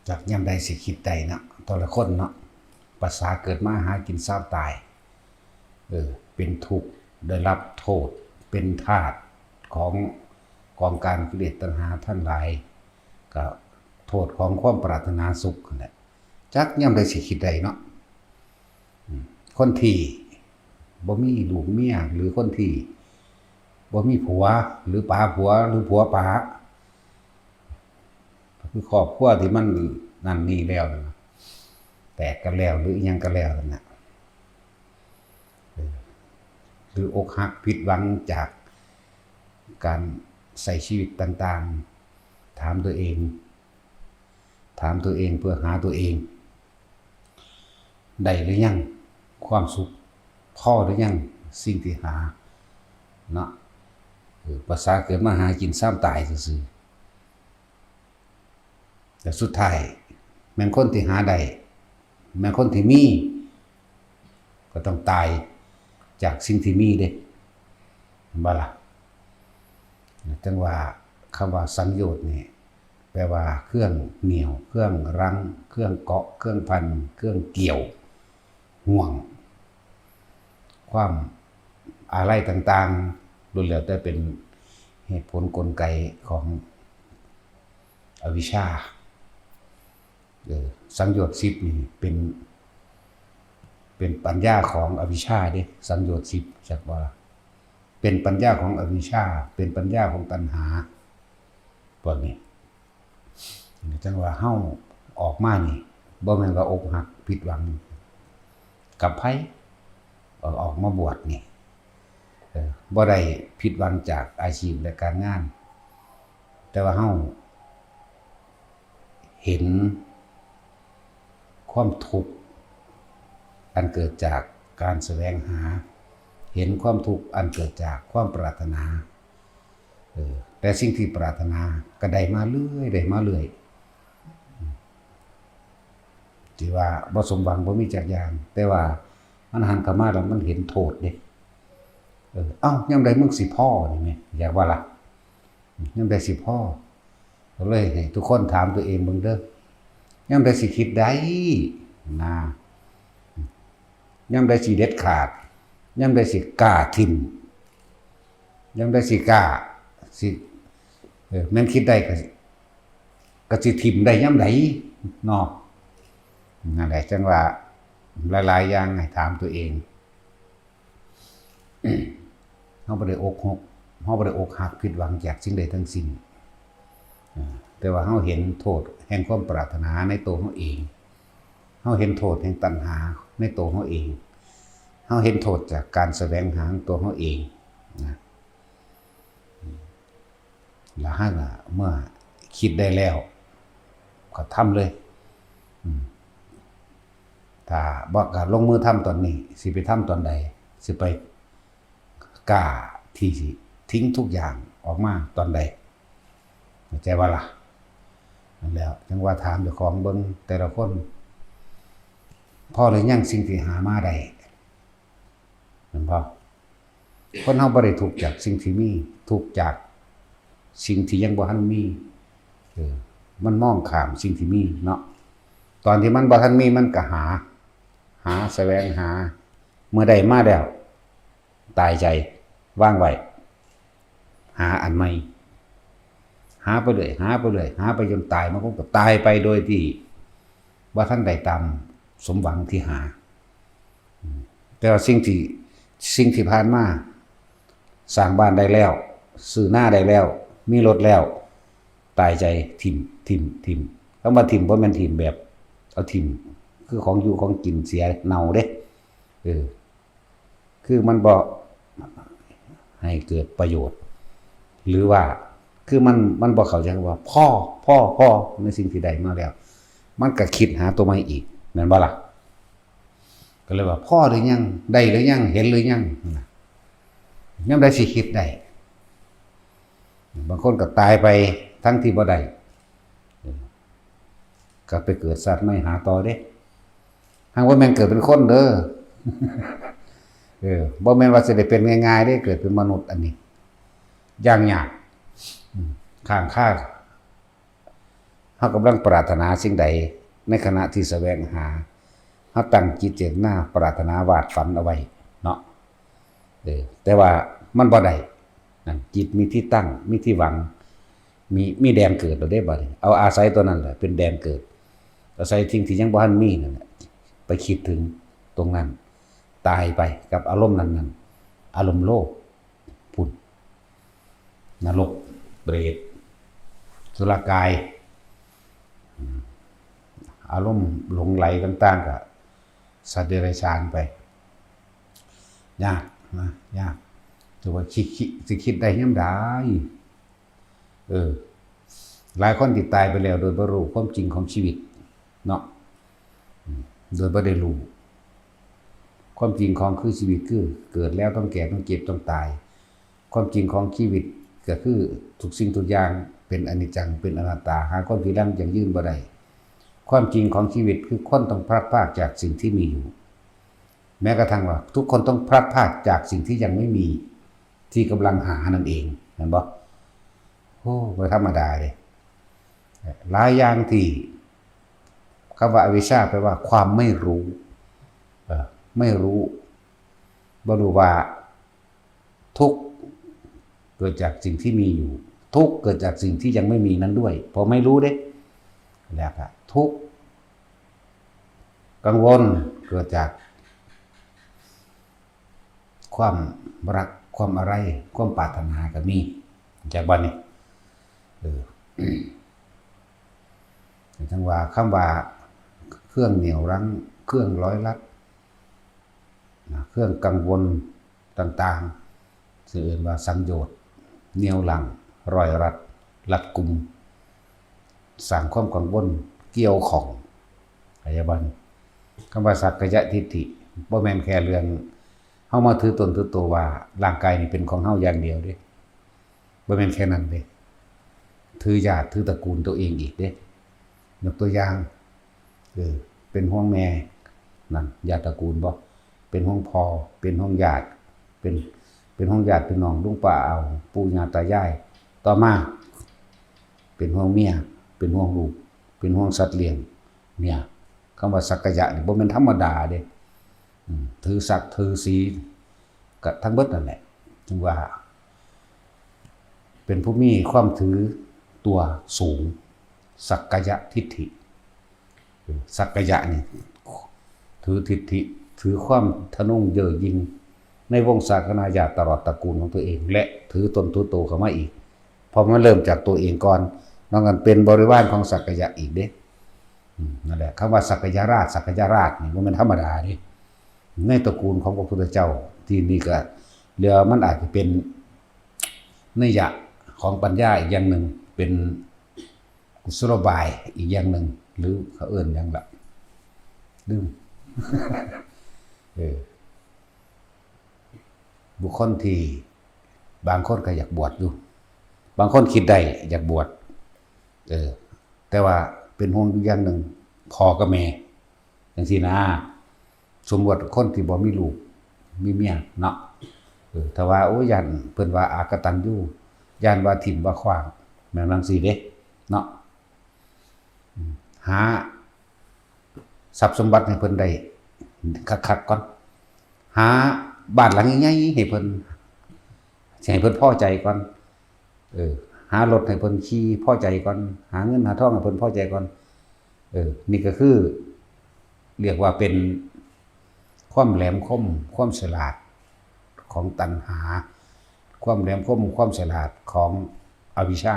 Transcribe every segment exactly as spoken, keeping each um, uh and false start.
จักยามใดสิคิดได้เนาะ แต่ละคนเนาะ ประสาเกิดมาหากินซาวตาย เออ เป็นทุกข์ ได้รับโทษ เป็นทาสของกองการกิเลสตัณหาทั้งหลาย ก็โทษของความปรารถนาสุขนั่นแหละ จักยามใดสิคิดได้เนาะ อืม คนที่บ่มีลูกเมีย หรือคนที่บ่มีผัว หรือป๋าผัว หรือผัวป๋า คือครอบครัวที่มันนั่นนี่แล้วนะ แตกกันแล้ว หรืออิหยังกันแล้วนั่นน่ะ เออ หรืออกหักผิดหวังจากการใช้ชีวิตต่างๆ ถามตัวเอง ถามตัวเองเพื่อหาตัวเอง ได้หรือยัง ความสุข พอหรือยัง สิ่งที่หา เนาะ เออ ประสาเกิดมาหากินซาวตายซื่อๆ แต่สุดท้าย แม่นคนที่หาได้ แม่นคนที่มี ก็ต้องตายจากสิ่งที่มีเด้ เห็นบ่ล่ะ จั่งว่าคำว่าสังโยชน์นี่ แปลว่าเครื่องเหนี่ยว เครื่องรั้ง เครื่องเกาะ เครื่องพัน เครื่องเกี่ยว ห่วง ความอาลัยต่างๆ ล้วนแล้วแต่เป็นเหตุผลกลไกของอวิชชา เออ สังโยชน์สิบนี่เป็น เป็นปัญญาของอวิชชาเด้ สังโยชน์สิบ จักว่า เป็นปัญญาของอวิชชา เป็นปัญญาของตัณหา พวกนี้ จั่งว่าเฮาออกมานี่ บ่แม่นว่าอกหักผิดหวัง กับไผ ออก ออกมาบวชนี่ เออ บ่ได้ผิดหวังจากอาชีพและการงาน แต่ว่าเฮาเห็นความทุกข์อันเกิดจากการแสวงหา เห็นความทุกข์อันเกิดจากความปรารถนา เออ แต่สิ่งที่ปรารถนาก็ได้มาเรื่อย ได้มาเรื่อย ที่ว่าบ่สมหวังบ่มีจักอย่าง แต่ว่ามันหันเข้ามาแล้วมันเห็นโทษเด้ เออ เอ้า ยามใดมึงสิพอนี่แหม อยากว่าล่ะ ยามใดสิพอ ก็เลยให้ทุกคนถามตัวเองเบิ่งเด้อ ยามใดสิคิดได้ นะ ยามใดสิเด็ดขาด ยามใดสิกล้าถิ่ม ยามใดสิกล้า สิ เออ แม่นคิดได้ก็ ก็สิถิ่มได้ยามใดเนาะ นั่นแหละ จั่งว่าหลายๆอย่างให้ถามตัวเอง เฮาบ่ได้อกหัก เฮาบ่ได้อกหักผิดหวังจากสิ่งใดทั้งสิ้น เออ แต่ว่าเฮาเห็นโทษแห่งความปรารถนาในตัวเฮาเอง เฮาเห็นโทษแห่งตัณหาในตัวเฮาเอง เฮาเห็นโทษจากการแสวงหาของตัวเฮาเองนะ แล้วเฮาก็เมื่อคิดได้แล้ว ก็ทำเลย อืม ถ้าบ่กล้าลงมือทำตอนนี้ สิไปทำตอนใด สิไปกล้าที่สิทิ้งทุกอย่างออกมาตอนใด เข้าใจบ่ล่ะ นั่นแหละ จั่งว่าถามเจ้าของเบิ่งแต่ละคน พอหรือยังสิ่งที่หามาได้ แม่นบ่ คนเฮาบ่ได้ทุกข์จากสิ่งที่มี ทุกข์จากสิ่งที่ยังบ่ทันมี เออ มันมองข้ามสิ่งที่มีเนาะ ตอนที่มันบ่ทันมีมันก็หา หาแสวงหา เมื่อได้มาแล้ว ตายใจ วางไว้ หาอันใหม่ หาไปเรื่อย หาไปเรื่อย หาไปจนตาย บางคนก็ตายไปโดยที่บ่ทันได้ตามสมหวังที่หา อืม แต่ว่าสิ่งที่ สิ่งที่ผ่านมา สร้างบ้านได้แล้ว ซื้อนาได้แล้ว มีรถแล้ว ตายใจถิ่ม ถิ่ม ถิ่ม คำว่าถิ่มบ่แม่นถิ่มแบบเอาถิ่ม คือของอยู่ของกินเสียเน่าเด้ เออ คือมันบ่ให้เกิดประโยชน์ หรือว่า คือมัน มันบ่เข้าใจว่าพอ พอ พอ ในสิ่งที่ได้มาแล้ว มันก็คิดหาตัวใหม่อีก แม่นบ่ล่ะ ก็เลยว่าพอหรือยัง ได้หรือยัง เห็นหรือยัง นะ ยามใดสิคิดได้ บางคนก็ตายไปทั้งที่บ่ได้ เออ ก็ไปเกิดสัตว์ใหม่หาต่อเด้ หากว่าแม่นเกิดเป็นคนเด้อ เออ บ่แม่นว่าสิได้เป็นง่ายๆเด้ เกิดเป็นมนุษย์อันนี้ อย่างยาก อืม ข้างคา เรากำลังปรารถนาสิ่งใด ในขณะที่แสวงหา เราตั้งจิตเจตนาปรารถนาวาดฝันเอาไว้เนาะ เออ แต่ว่ามันบ่ได้นั่น จิตมีที่ตั้ง มีที่หวัง มี มีแดนเกิดแล้วเด้บัดนี้ เอาอาศัยตัวนั้นแหละเป็นแดนเกิด อาศัยสิ่งที่ยังบ่ทันมีนั่นแหละ ไปคิดถึงตรงนั้น ตายไปกับอารมณ์นั้นๆ อารมณ์โลภ พุ้น นรก เปรต สุรกาย อืม อารมณ์หลงไหลต่างๆ ก็สัตว์เดรัจฉานไป ยากนะ ยาก แต่ว่าคิด คิด สิคิดได้ยามใด เออ หลายคนที่ตายไปแล้วโดยบ่รู้ความจริงของชีวิตเนาะ อืม โดยบ่ได้รู้ ความจริงของคือชีวิตคือเกิดแล้วต้องแก่ ต้องเจ็บ ต้องตาย ความจริงของชีวิตก็คือทุกสิ่งทุกอย่างเป็นอนิจจัง เป็นอนัตตา หาความที่รังยั่งยืนบ่ได้ ความจริงของชีวิตคือคนต้องพลัดพรากจากสิ่งที่มีอยู่ แม้กระทั่งว่าทุกคนต้องพลัดพรากจากสิ่งที่ยังไม่มี ที่กำลังหานั่นเอง เห็นบ่ โอ้ บ่ธรรมดาเด้ หลายอย่างที่ คำว่าอวิชชาแปลว่าความไม่รู้ เอ่อ ไม่รู้ บ่รู้ว่าทุกข์เกิดจากสิ่งที่มีอยู่ ทุกข์เกิดจากสิ่งที่ยังไม่มีนั้นด้วย พอไม่รู้เด้ แล้วก็ทุกข์ กังวลเกิดจาก ความรัก ความอะไร ความปรารถนาก็มี จากบ้านนี้ เออ จั่งว่าคำว่าเครื่องเหนี่ยวรั้ง เครื่องร้อยรัดนะ เครื่องกังวลต่างๆ ซึ่งเอิ้นว่าสังโยชน์ เหนี่ยวรั้ง ร้อยรัด รัดกุม สร้างความกังวล เกี่ยวข้อง เข้าใจบ่ คำว่าสักกายทิฏฐิ บ่แม่นแค่เรื่องเฮามาถือตนถือตัวว่าร่างกายนี่เป็นของเฮาอย่างเดียวเด้ บ่แม่นแค่นั้นเด้ ถือญาติถือตระกูลตัวเองอีกเด้ ยกตัวอย่าง เออ เป็นห่วงแม่ นั่น ญาติตระกูลบ่ เป็นห่วงพ่อ เป็นห่วงญาติ เป็น เป็นห่วงญาติพี่น้อง ลุงป้าอา ปู่ย่าตายาย ต่อมา เป็นห่วงเมีย เป็นห่วงลูก เป็นห่วงสัตว์เลี้ยง เนี่ย คำว่าสักกายะนี่บ่แม่นธรรมดาเด้ อืม ถือศักดิ์ถือศรี ก็ทั้งเบิดนั่นแหละ จึงว่า เป็นผู้มีความถือตัวสูง สักกายทิฏฐิ สักกายะนี่ ถือทิฏฐิ ถือความทะนงเย่อหยิ่ง ในวงศาคณาญาติตลอดตระกูลของตัวเอง และถือตนถือโตเข้ามาอีก เพราะมันเริ่มจากตัวเองก่อน นอกนั้นเป็นบริวารของสักกายะอีกเด้ อืม นั่นแหละ คำว่าสักกายราช สักกายราชนี่บ่แม่นธรรมดาเด้ ในตระกูลของพระพุทธเจ้า ที่นี่ก็ เรียกว่ามันอาจจะเป็นนัยยะของปัญญาอีกอย่างหนึ่ง เป็นกุศโลบายอีกอย่างหนึ่ง หรือเขาเอิ้นหยังล่ะ ลืม เออ บุคคลที่บางคนก็อยากบวชอยู่ บางคนคิดได้อยากบวช เออ แต่ว่าเป็นห่วงอยู่อย่างหนึ่ง พ่อกับแม่ จั่งซี้นะ สมมุติคนที่บ่มีลูก มีเมียเนาะ เออ ถ้าว่า โอ้ย ย้านเพิ่นว่าอากตัญญู ย้านว่าถิ่มว่าขว้าง แม่นจั่งซี้เด้ เนาะ อืม หาทรัพย์สมบัติให้เพิ่นได้คักๆก่อน หาบ้านหลังใหญ่ๆให้เพิ่น สิให้เพิ่นพอใจก่อน เออ หารถให้เพิ่นขี่พอใจก่อน หาเงินหาทองให้เพิ่นพอใจก่อน เออ นี่ก็คือ เรียกว่าเป็นความแหลมคม ความฉลาดของตัณหา ความแหลมคม ความฉลาดของอวิชชา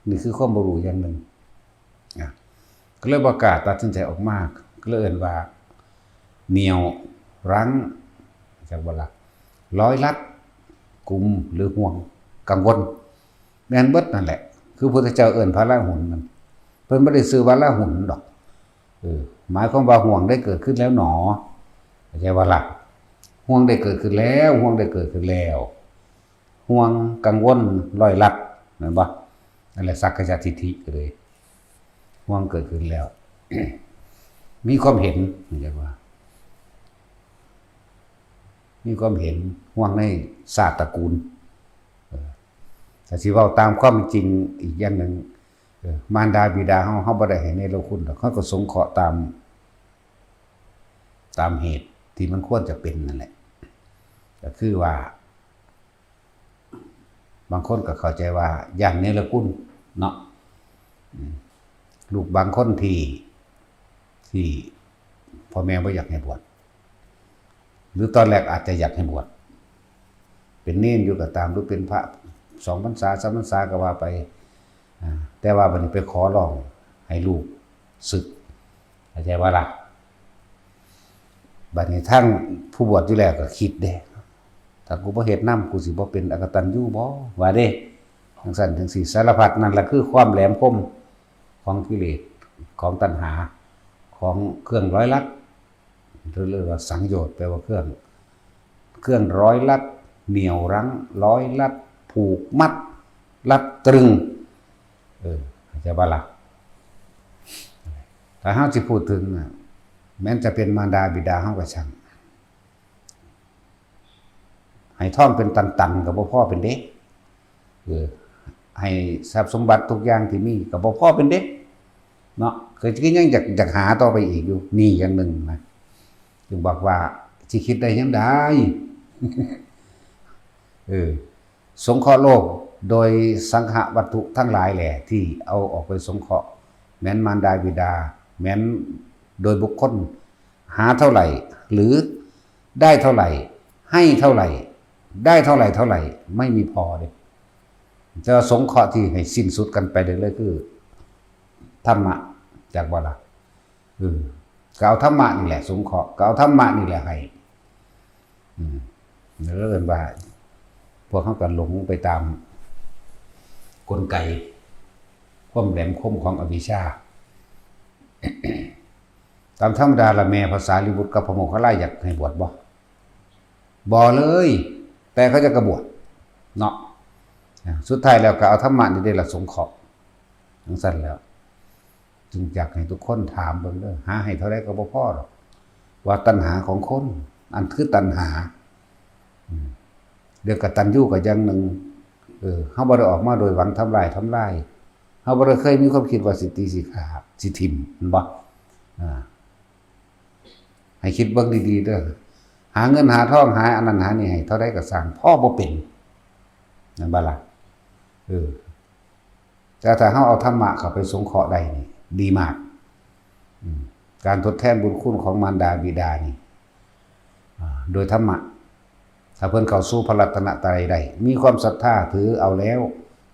นี่คือความบ่รู้อย่างหนึ่ง นะ ก็เลยบ่กล้าตัดสินใจออกมา ก็เลยเอิ้นว่า เหนี่ยวรั้ง จักบ่ล่ะ ร้อยรัด กุม หรือห่วง กังวล แม่นเบิดนั่นแหละ คือพุทธเจ้าเอิ้นพระราหุลนั่น เพิ่นบ่ได้ชื่อว่าราหุลดอก เออ หมายความว่าห่วงได้เกิดขึ้นแล้วหนอ เข้าใจบ่ล่ะ ห่วงได้เกิดขึ้นแล้ว ห่วงได้เกิดขึ้นแล้ว ห่วงกังวลร้อยรัด แม่นบ่ นั่นแหละสักกายทิฏฐิก็เลย ห่วงเกิดขึ้นแล้ว มีความเห็น เรียกว่า มีความเห็นห่วงในชาติตระกูล เออ ถ้าสิเว้าตามความเป็นจริงอีกอย่างหนึ่ง เออ มารดาบิดาเฮา เฮาบ่ได้ให้เนรคุณดอก เฮาก็สงเคราะห์ตาม ตามเหตุที่มันควรจะเป็นนั่นแหละ ก็คือว่า บางคนก็เข้าใจว่าย้านเนรคุณเนาะ อืม ลูกบางคนที่ ที่พ่อแม่บ่อยากให้บวช หรือตอนแรกอาจจะอยากให้บวช เป็นเณรอยู่ก็ตาม หรือเป็นพระสองพรรษา สามพรรษาก็ว่าไป อ่า แต่ว่าบัดนี้ไปขอร้องให้ลูกสึก เข้าใจบ่ล่ะ? บัดนี้ทางผู้บวชอยู่แล้วก็คิดเด้ ถ้ากูบ่เฮ็ดนำ กูสิบ่เป็นอกตัญญูบ่ ว่าเด้ จั่งซั้นจั่งซี้ สารพัด นั่นล่ะคือความแหลมคมของกิเลส ของตัณหา ของเครื่องร้อยลัด เรียกว่าสังโยชน์ แปลว่าเครื่อง เครื่องร้อยลัด เหนี่ยวรั้ง ร้อยลัด ผูกมัด รัดตรึง เออ เข้าใจบ่ล่ะ? ถ้าเฮาสิพูดถึงน่ะ แม้นจะเป็นมารดาบิดาเฮาก็ช่าง ให้ทองเป็นตันๆ ก็บ่พอเป็นเด้ เออ ให้ทรัพย์สมบัติทุกอย่างที่มีก็บ่พอเป็นเด้ เนาะ ก็ยังอยาก อยากหาต่อไปอีกอยู่ นี่อย่างหนึ่งนะ จึงบอกว่าสิคิดได้ยามใด เออ สงเคราะห์โลกโดยสังหวัตถุทั้งหลายแหละ ที่เอาออกไปสงเคราะห์ แม้นมารดาบิดา แม้นโดยบุคคล หาเท่าไหร่ หรือได้เท่าไหร่ ให้เท่าไหร่ ได้เท่าไหร่ เท่าไหร่ ไม่มีพอเด้ จะสงเคราะห์ที่ให้สิ้นสุดกันไปเลย เลยคือ ธรรมะ จักบ่ล่ะ เออ ก็เอาธรรมะนี่แหละสงเคราะห์ ก็เอาธรรมะนี่แหละให้ อืม แล้วเอิ้นว่า พวกเฮาก็หลงไปตามกลไก ความแหลมคมของอวิชชา ตามธรรมดาละ แม่พระสารีบุตรกับพระโมคคัลลาอยากให้บวชบ่? บ่เลย แต่เขาเจ้าก็บวช เนาะ อ่า สุดท้ายแล้วก็เอาธรรมะนี่เด้ล่ะสงเคราะห์ จั่งซั้นแล้ว จึงอยากให้ทุกคนถามเบิ่งเด้อ หาให้เท่าใดก็บ่พอดอก ว่าตัณหาของคน อันคือตัณหา อืม เรื่องกตัญญูก็อย่างหนึ่ง เออ เฮาบ่ได้ออกมาโดยหวังทำลาย ทำลาย เฮาบ่ได้เคยมีความคิดว่าสิตีสิฆ่า สิถิ่ม แม่นบ่? อ่า ให้คิดเบิ่งดีๆเด้อ หาเงินหาทอง หาอันนั้นหานี่ให้เท่าใดก็ซ่าง พอบ่เป็น แม่นบ่ล่ะ? เออ แต่ถ้าเฮาเอาธรรมะเข้าไปสงเคราะห์ได้นี่ ดีมาก อืม การทดแทนบุญคุณของมารดาบิดานี่ อ่า โดยธรรมะ ถ้าเพิ่นเข้าสู่พระรัตนตรัยได้ มีความศรัทธาถือเอาแล้ว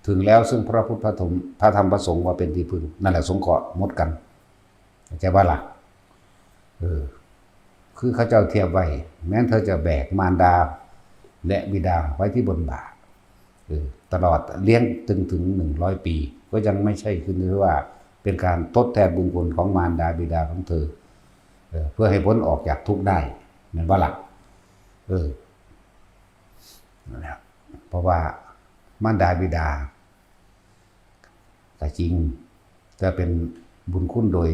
ถึงแล้วซึ่งพระพุทธ พระธรรม พระธรรม พระสงฆ์ว่าเป็นที่พึ่ง นั่นแหละสงเคราะห์หมดกัน เข้าใจบ่ล่ะ? เออ คือเขาเจ้าเทียบไว้ แม้นเธอจะแบกมารดาและบิดาไว้ที่บนบ่า เออ ตลอดเลี้ยงจนถึงหนึ่งร้อยปี ก็ยังไม่ใช่คือว่าเป็นการทดแทนบุญคุณของมารดาบิดาของเธอ เออ เพื่อให้พ้นออกจากทุกข์ได้ แม่นบ่ล่ะ? เออ นั่นแหละ เพราะว่ามารดาบิดา ก็จริง แต่เป็นบุญคุณโดย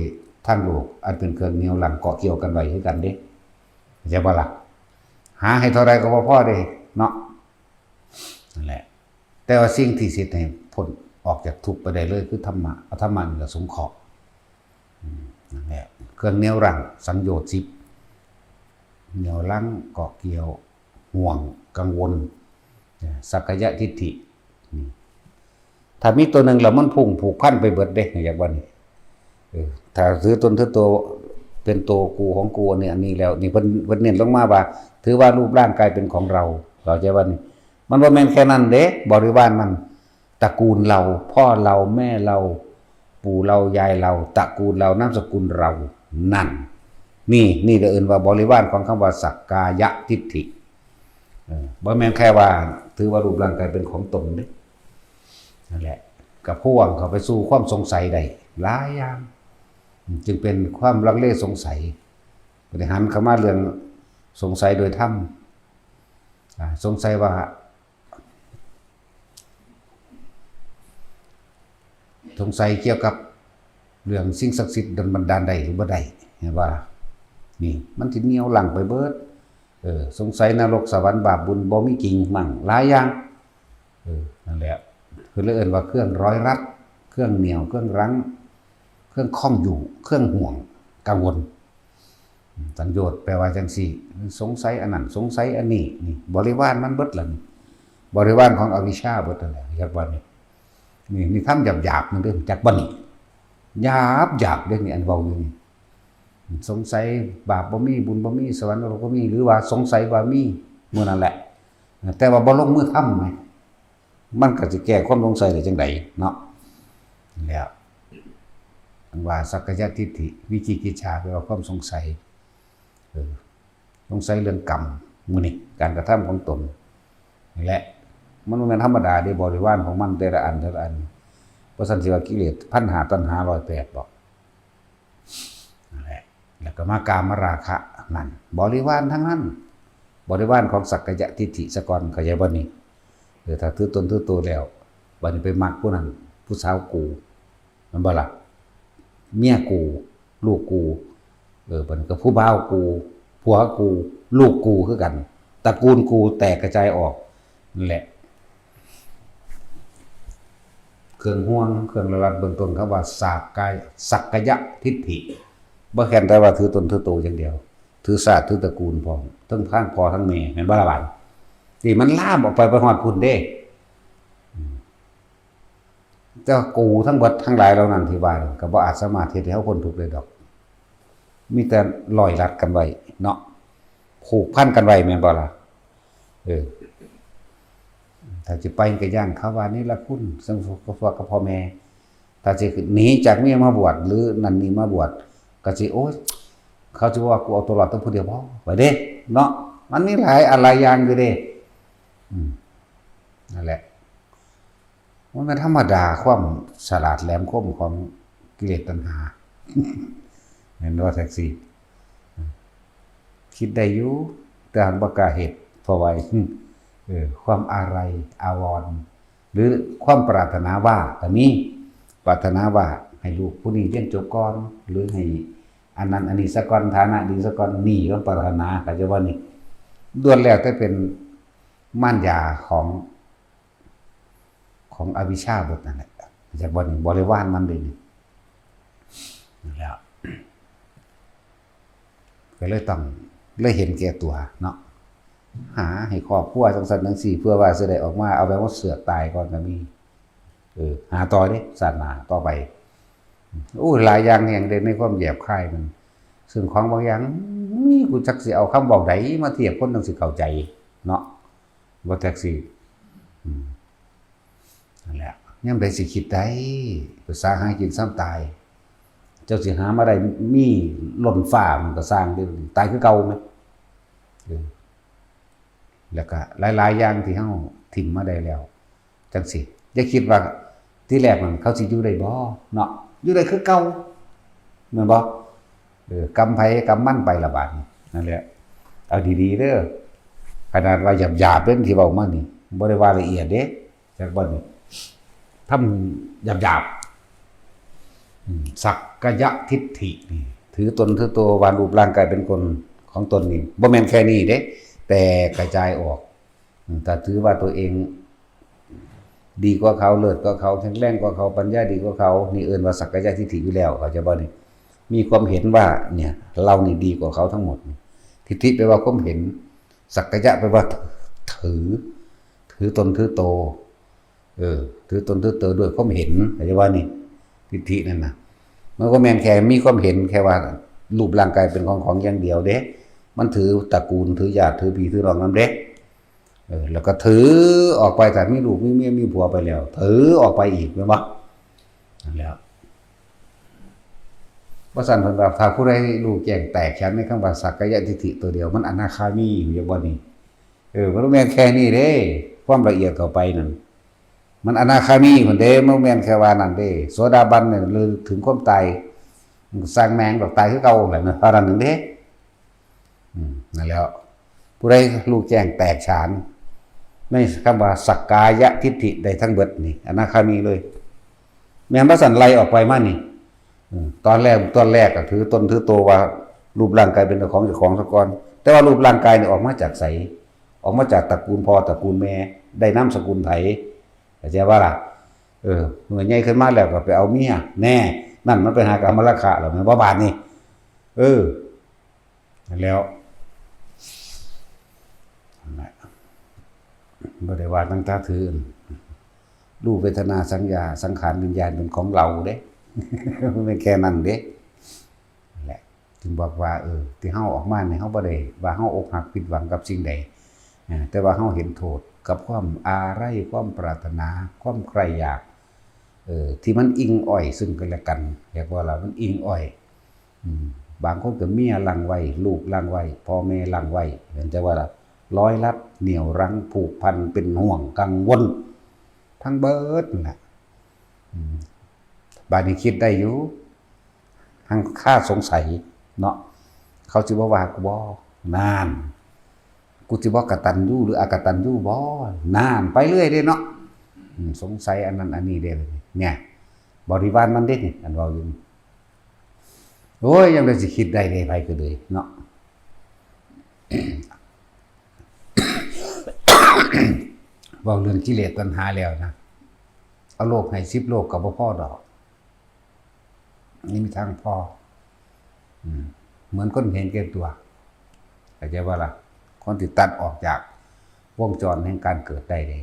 ทางโลก อันเป็นเครื่องเหนี่ยวรั้งเกาะเกี่ยวกันไว้คือกันเด้ เข้าใจบ่ล่ะ? หาให้เท่าใดก็บ่พอเด้ เนาะ นั่นแหละ แต่ว่าสิ่งที่สิเฮ็ดให้พ้นออกจากทุกข์ไปได้เลยคือธรรมะ เอาธรรมะนี่ล่ะสงเคราะห์ อืม นั่นแหละ เครื่องเหนี่ยวรั้ง สังโยชน์สิบ เหนี่ยวรั้ง เกาะเกี่ยว ห่วง กังวล สักกายทิฏฐิ อืม ถ้ามีตัวหนึ่งแล้วมันพุ่งผูกพันไปเบิดเด้ อยากว่านี่ เออ ถ้าถือตนถือตัวเป็นตัวกูของกู อันนี้ อันนี้แล้ว นี่เพิ่น เพิ่นเน้นลงมาว่า ถือว่ารูปร่างกายเป็นของเรา เข้าใจบ่นี่ มันบ่แม่นแค่นั้นเด้ บริวารมัน ตระกูลเรา พ่อเรา แม่เรา ปู่เรา ยายเรา ตระกูลเรา นามสกุลเรา นั่น นี่ นี่เอิ้นว่าบริวารของคำว่าสักกายทิฏฐิ เออ บ่แม่นแค่ว่าถือว่ารูปร่างกายเป็นของตนเด้ นั่นแหละ ก็พ่วงเข้าไปสู่ความสงสัยได้หลายอย่าง จึงเป็นความลังเลสงสัย ก็ได้หันเข้ามาเรื่องสงสัยโดยธรรม อ่า สงสัยว่า สงสัยเกี่ยวกับเรื่องสิ่งศักดิ์สิทธิ์ดลบันดาลได้หรือบ่ได้ เห็นบ่ล่ะ? นี่ มันสิเหนี่ยวรั้งไปเบิด เออ สงสัยนรกสวรรค์บาปบุญบ่มีจริงมั่ง หลายอย่าง เออ นั่นแหละ เพิ่นเลยเอิ้นว่าเครื่องร้อยรัด เครื่องเหนี่ยว เครื่องรั้ง เครื่องข้องอยู่ เครื่องห่วง กังวล สังโยชน์แปลว่าจังซี่ สงสัยอันนั้น สงสัยอันนี้ นี่ บริวารมันเบิดล่ะนี่ บริวารของอวิชชาเบิดนั่นแหละ จักบ่นี่ นี่ นี่ธรรมหยาบๆ นั่นเด้ จักบ่นี่ หยาบๆ เด้ นี่ อันเว้าอยู่นี่ สงสัยบาปบ่มี บุญบ่มี สวรรค์นรกบ่มี หรือว่าสงสัยว่ามี มื้อนั้นแหละ แต่ว่าบ่ลงมือทำไง มันก็สิแก้ความสงสัยได้จังใดเนาะ แล้ว อันว่าสักกายทิฏฐิ วิจิกิจฉา แปลว่าความสงสัย เออ สงสัยเรื่องกรรม มื้อนี้ การกระทำของตน นี่แหละ มันบ่แม่นธรรมดาเด้ บริวารของมันแต่ละอัน แต่ละอัน บ่ซั้นสิว่ากิเลส พันห้า ตัณหา ร้อยแปด บอก นั่นแหละ แล้วก็มากามราคะนั่น บริวารทั้งนั้น บริวารของสักกายทิฏฐิซะก่อน เข้าใจบ่นี่ เออ ถ้าถือตนถือโตแล้ว บัดนี้ไปมักผู้นั้น ผู้สาวกู แม่นบ่ล่ะ เมียกู ลูกกู เออ บัดนี้ก็ผู้บ่าวกู ผัวกู ลูกกูคือกัน ตระกูลกูแตกกระจายออก นั่นแหละ เครื่องห่วง เครื่องระวังเบื้องต้น คำว่าสักกาย สักกายทิฏฐิ บ่แค่นแต่ว่าถือตนถือโตอย่างเดียว ถือชาติถือตระกูลพร้อม ทั้งทางพ่อทั้งแม่ แม่นบ่ล่ะบาด นี่มันลามออกไป ไปฮอดพุ้นเด้ อืม แต่ว่ากูทั้งเบิดทั้งหลายเหล่านั้นที่ว่านี่ ก็บ่อาจสามารถเฮ็ดให้เฮาพ้นทุกข์ได้ดอก มีแต่ร้อยรัดกันไว้เนาะ ผูกพันกันไว้ แม่นบ่ล่ะ เออ ถ้าสิไปก็ย้านเขาว่าเนรคุณ ซึ่งกับพวกกับพ่อแม่ ถ้าสิหนีจากเมียมาบวช หรือนั่นนี่มาบวช ก็สิ โอ๊ย เขาสิว่ากูเอาตัวรอดแต่ผู้เดียวบ่ ไปเด้ เนาะ มันมีหลายอันหลายอย่างอยู่เด้ อืม นั่นแหละ มันเป็นธรรมดา ความฉลาดแหลมคมของกิเลสตัณหา เห็นว่าแท็กซี่ คิดได้อยู่ แต่หากบ่กล้าเฮ็ด เพราะว่า เออ ความอาลัยอาวรณ์ หรือความปรารถนาว่าก็มี ปรารถนาว่าให้ลูกผู้นี้เรียนจบก่อน หรือให้อันนั้นอันนี้ซะก่อน ฐานะดีซะก่อน นี่ก็ปรารถนา เข้าใจบ่นี่ ล้วนแล้วแต่เป็นมารยาของ ของอวิชชาเบิดนั่นแหละ จากบ่นี่ บริวารมันเด้นี่ นั่นแหละ ก็เลยต้อง เลยเห็นแก่ตัวเนาะ หาให้ครอบครัวจังซั่นจังซี่ เพื่อว่าสิได้ออกมา เอาแบบว่าเสือกตายก่อนก็มี เออ หาต่อเด้ ชาติหน้าต่อไป โอ้ หลายอย่างแฮงเด้ ในความแยบคายมัน ซึ่งของบางอย่าง มี กูจักสิเอาคำเว้าใดมาเทียบคนจั่งสิเข้าใจเนาะ บ่แท็กซี่ อืม นั่นแหละ ยามใดสิคิดได้ ภาษาหากินซ้ำตาย เจ้าสิหามาได้มีล้นฟ้ามันก็ซ่างเด้ ตายคือเก่าแหม เออ แล้วก็หลายๆ อย่างที่เฮาถิ่มมาได้แล้ว จั่งซี้ อย่าคิดว่าทีแรกนั่นเขาสิอยู่ได้บ่เนาะ อยู่ได้คือเก่า แม่นบ่ เออ กรรมไผกรรมมันไปละบาดนี้ นั่นแหละ เอาดีๆ เด้อ ขนาดว่าหยาบๆ เด้อที่เว้ามานี่ บ่ได้ว่าละเอียดเด้ จักบ่นี่ ทำหยาบๆ อืม สักกายทิฏฐินี่ ถือตนถือตัวว่ารูปร่างกายเป็นคนของตนนี่ บ่แม่นแค่นี้เด้ แต่กระจายออก อืม ถ้าถือว่าตัวเองดีกว่าเขา เลิศกว่าเขา แข็งแรงกว่าเขา ปัญญาดีกว่าเขา นี่เอิ้นว่าสักกายทิฏฐิอยู่แล้ว เข้าใจบ่นี่ มีความเห็นว่า เนี่ย เรานี่ดีกว่าเขาทั้งหมด ทิฏฐิแปลว่าความเห็น สักกายะแปลว่าถือ ถือตนถือโต เออ ถือตนถือโตด้วยความเห็น เข้าใจบ่นี่ ทิฏฐินั่นน่ะ มันก็แม่นแค่มีความเห็นแค่ว่ารูปร่างกายเป็นของของอย่างเดียวเด้ มันถือตระกูล ถือญาติ ถือพี่ถือน้องนำเด้ เออ แล้วก็ถือออกไป ถ้ามีลูกมีเมียมีผัวไปแล้ว ถือออกไปอีก แม่นบ่ นั่นแหละ ว่าซั่นเพิ่นว่า ถ้าผู้ใดรู้แจ้งแตกฉานในคำว่าสักกายทิฏฐิตัวเดียว มันอนาคามีอยู่บ่นี่ เออ มันบ่แม่นแค่นี้เด้ ความละเอียดเข้าไปนั่น มันอนาคามีพุ้นเด้ มันบ่แม่นแค่ว่านั่นเด้ โสดาบันเนี่ย หรือถึงความตาย มันก็ซ่างแม่งดอก ตายคือเก่าแหละนะ เท่านั้นหนึ่งเด้ อืม นั่นแหล้ว ผู้ใดรู้แจ้งแตกฉาน ในคำว่าสักกายทิฏฐิได้ทั้งเบิดนี่ อนาคามีเลย แม่นบ่ซั่นไล่ออกไปมานี่ อืม ตอนแรก ตอนแรกก็ถือตนถือโตว่ารูปร่างกายเป็นของเจ้าของซะก่อน แต่ว่ารูปร่างกายนี่ออกมาจากไส ออกมาจากตระกูลพ่อตระกูลแม่ ได้นามสกุลไผ เข้าใจบ่ล่ะ เออ เมื่อใหญ่ขึ้นมาแล้วก็ไปเอาเมีย แน่ นั่นมันไปหากามราคะแล้ว แม่นบ่บาดนี้ เออ แล้ว นั่นแหละ บ่ได้ว่าตั้งตาถือ รูปเวทนาสัญญาสังขารวิญญาณเป็นของเราเด้ มันเป็นแค่นั้นเด้ นั่นแหละ จึงบอกว่า เออ ที่เฮาออกมาเนี่ย เฮาบ่ได้ว่าเฮาอกหักผิดหวังกับสิ่งใด อ่า แต่ว่าเฮาเห็นโทษกับความอาลัย ความปรารถนา ความใคร่อยาก เออ ที่มันอิงอ้อยซึ่งกันและกัน เรียกว่าล่ะ มันอิงอ้อย อืม บางคนก็เมียลังไว้ ลูกลังไว้ พ่อแม่ลังไว้ เห็นแต่ว่าล่ะ ร้อยลัดเหนี่ยวรั้งผูกพันเป็นห่วงกังวล ทั้งเบิดนั่นแหละ อืม บาดนี้คิดได้อยู่ หังคาสงสัยเนาะ เขาสิบ่ว่ากูบ่ นาน กูสิบ่กตัญญูหรืออกตัญญูบ่ นาน ไปเรื่อยเด้เนาะ อืม สงสัยอันนั้นอันนี้เด้ เนี่ย บริวารมันเด้นี่ อันเว้าอยู่นี่ โอ้ย ยังได้สิคิดได้เด้ ไผก็เลยเนาะ เว้าเรื่องกิเลสตัณหาแล้วนะ เอาโลกให้สิบโลกก็บ่พอดอก นี่มีทางพอ อืม เหมือนคนเห็นแก่ตัว เข้าใจว่าล่ะ คนที่ตัดออกจากวงจรแห่งการเกิดได้เลย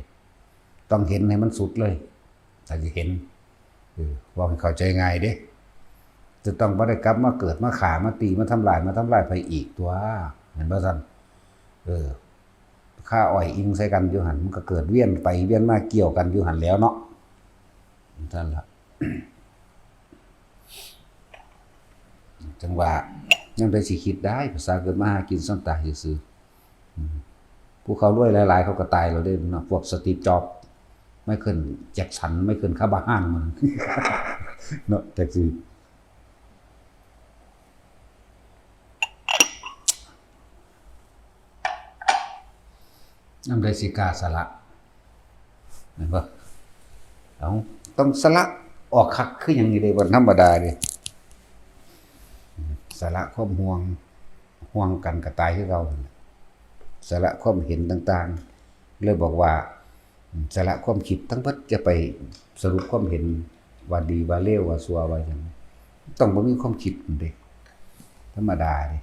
ต้องเห็นให้มันสุดเลย ถ้าจะเห็น เออ ว่าให้เข้าใจง่ายเด้ จะต้องบ่ได้กลับมาเกิด มาฆ่า มาตี มาทำลาย มาทำลายไผอีกตัว เห็นบ่ซั่น เออ ฆ่าอ้อยอิงใส่กันอยู่หั่น มันก็เกิดเวียนไปเวียนมาเกี่ยวกันอยู่หั่นแล้วเนาะ ซั่นล่ะ จังว่า ยังได้สิคิดได้ ภาษาเกิดมาหากินซ่อนตายซื่อๆ อืม ผู้เขารวยหลายๆ เขาก็ตายแล้วเด้เนาะ พวกสตีฟ จ็อบส์ ไมเคิล แจ็กสัน ไมเคิล คาบาฮาน มัน เนาะ จักสิ นำได้สิกล้าสละ แม่นบ่ เอ้า ต้องสละออกคักคือหยังนี่เด้ บ่ธรรมดาเด้ สละความห่วง ห่วงกันก็ตายคือเก่าหั่นล่ะ สละความเห็นต่างๆ เลยบอกว่า สละความคิดทั้งเบิด อย่าไปสรุปความเห็นว่าดีว่าเลวว่าชั่วว่าหยัง ต้องบ่มีความคิดนั่นเด้ ธรรมดาเด้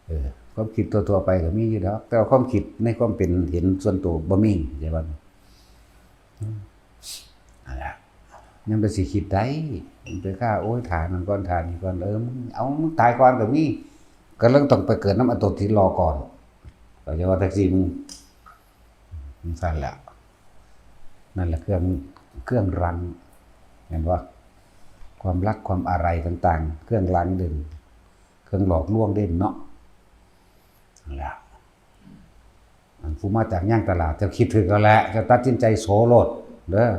เออ ความคิดทั่วๆ ไปก็มีอยู่ดอก แต่ว่าความคิดในความเป็นเห็นส่วนตัวบ่มี เข้าใจบ่ อืม นั่นล่ะ ยังไปสิคิดได้ ไปฆ่า โอ้ย ท่านั่นก่อน ท่านี่ก่อน เออ มึง เอา มึงตายก่อนก็มี ก็เลยต้องไปเกิดนำอันตัวที่รอก่อน เข้าใจว่าจั่งซี้ มึง จั่งซั่นแหละ นั่นแหละเครื่อง เครื่องรั้ง เห็นบ่ ความรักความอาลัยต่างๆ เครื่องรั้งเด่น เครื่องหลอกลวงเด่นเนาะ นั่นแหละ อันผู้มาจากย่างตลาด เจ้าคิดถืกแล้วแหละ เจ้าตัดสินใจโสโลดเด้อ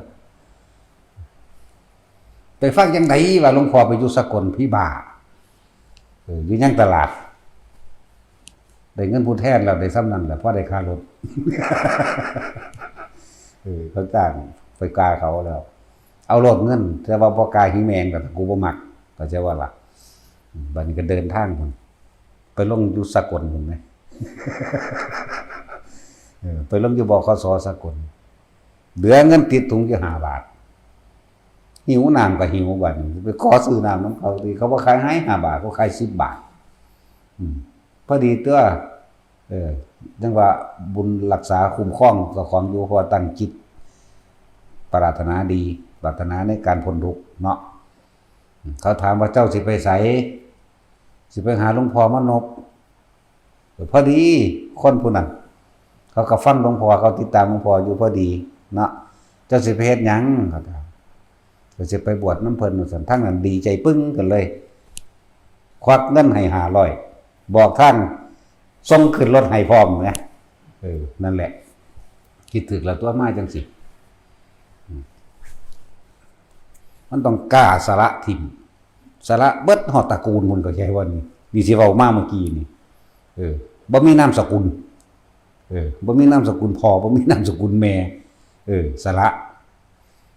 ไปฟังจั่งใดว่าหลวงพ่อไปอยู่สกล ผีบ้า เออ อยู่ย่างตลาด ได้เงินผู้แทนแล้ว ได้ส่ำนั้นแหละ พอได้ค่ารถ เออ เขาจ้างไปกาเขาแล้ว เอาโลดเงิน แต่ว่าบ่กาหิแมง แต่กูบ่มัก เข้าใจว่าล่ะ บัดนี้ก็เดินทางพุ่น ไปลงอยู่สกลพุ่นไง เออ ไปลงอยู่ บขส สกล เหลือเงินติดถุงอยู่ห้าบาท หิวน้ำก็หิวบัดนี้ ไปขอซื้อน้ำนำเขาติ เขาบ่ขายให้ห้าบาท เขาขายสิบบาท อืม พอดีตัว เออ จั่งว่าบุญรักษาคุ้มครองเจ้าของอยู่ เพราะว่าตั้งจิตปรารถนาดี ปรารถนาในการพ้นทุกข์เนาะ อืม เขาถามว่า เจ้าสิไปไส สิไปหาหลวงพ่อมานพ พอดีคนผู้นั้น เขาก็ฟังหลวงพ่อ เขาติดตามหลวงพ่ออยู่พอดีเนาะ เจ้าสิไปเฮ็ดหยัง เขาถาม ก็สิไปบวชนำเพิ่นว่าซั่น ทางนั้นดีใจปึ้งกันเลย ควักเงินให้ห้าร้อย บอกทาง ส่งขึ้นรถให้พร้อมนะ เออ นั่นแหละ คิดถืกแล้วตัวมาจั่งซี้ อืม มันต้องกล้าสละถิ่ม สละเบิดฮอดตระกูล มันก็ใช่ว่านี่ นี่สิเว้ามาเมื่อกี้นี่ เออ บ่มีนามสกุล เออ บ่มีนามสกุลพ่อ บ่มีนามสกุลแม่ เออ สละ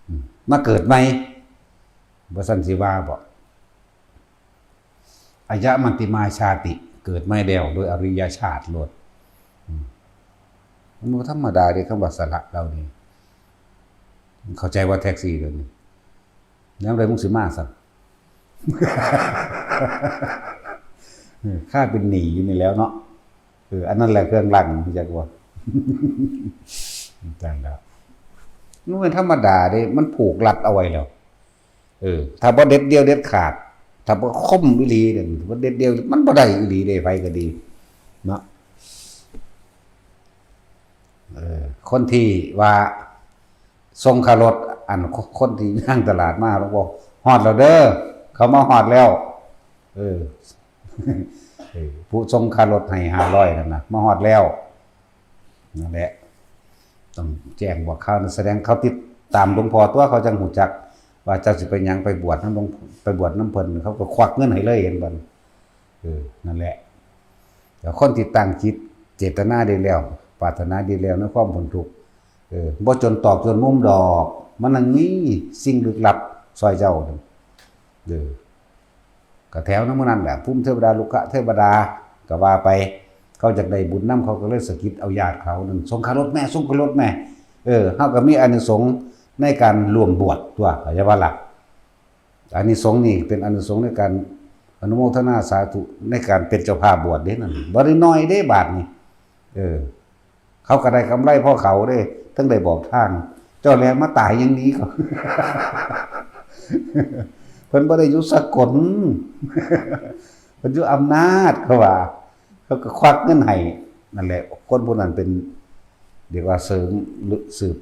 อืม มาเกิดใหม่ บ่ซั่นสิว่าบ่ อายะมัตติมาชาติ เกิดใหม่แล้วโดยอริยชาติโลด อืม มันบ่ธรรมดาเด้ คำว่าสละเหล่านี้ เข้าใจว่าแท็กซี่เดี๋ยวนี้ ยามใดมึงสิมาซะ เออ ค่าเป็นหนี้อยู่นี่แล้วเนาะ เออ อันนั้นแหละเครื่องลัง รู้จักบ่ จั่งแล้ว มันเป็นธรรมดาเด้ มันผูกรัดเอาไว้แล้ว เออ ถ้าบ่เด็ดเดี่ยวเด็ดขาด ถ้าบ่คมอีหลีเนี่ย บ่เด็ดเดี่ยว มันบ่ได้อีหลีเด้ ไผก็ดี เนาะ เออ คนที่ว่าส่งค่ารถ อัน คนที่ย่างตลาดมา หลวงพ่อ ฮอดแล้วเด้อ เขามาฮอดแล้ว เออ เออ ผู้ส่งค่ารถให้ห้าร้อยนั่นน่ะ มาฮอดแล้ว นั่นแหละ ต้องแจ้งบอกข่าวนะ แสดงเขาติดตามหลวงพ่อตัว เขาจั่งรู้จัก ว่าเจ้าสิไปหยัง ไปบวชนำหลวง ไปบวชนำเพิ่น เขาก็ควักเงินให้เลย เห็นบ่ เออ นั่นแหละ แต่คนที่ตั้งจิตเจตนาดีแล้ว ปรารถนาดีแล้วในความพ้นทุกข์ เออ บ่จนตอกจนมุมดอก มันยังมีสิ่งลึกลับซ่อยเจ้า เออ ก็แถวนำหมู่นั้นแหละ ภูมิเทวดา รุกขเทวดา ก็ว่าไป เขาอยากได้บุญนำ เขาก็เลยสะกิดเอาญาติเขานั่น ส่งค่ารถแม่ ส่งค่ารถแม่ เออ เฮาก็มีอานิสงส์ในการร่วมบวชตัว เข้าใจบ่ล่ะ อานิสงส์นี่เป็นอานิสงส์ในการอนุโมทนาสาธุในการเป็นเจ้าภาพบวชเด้นั่น บ่ได้น้อยเด้บาดนี้ เออ เขาก็ได้กำไรพอเขาเด้ ทั้งได้บอกทาง เจ้าแลมาตายอย่างนี้ก็ เพิ่นบ่ได้อยู่สกล เพิ่นอยู่อำนาจ เขาว่า เขาก็ควักเงินให้ นั่นแหละ คนผู้นั้นเป็น เรียกว่าเสริมหรือสืบ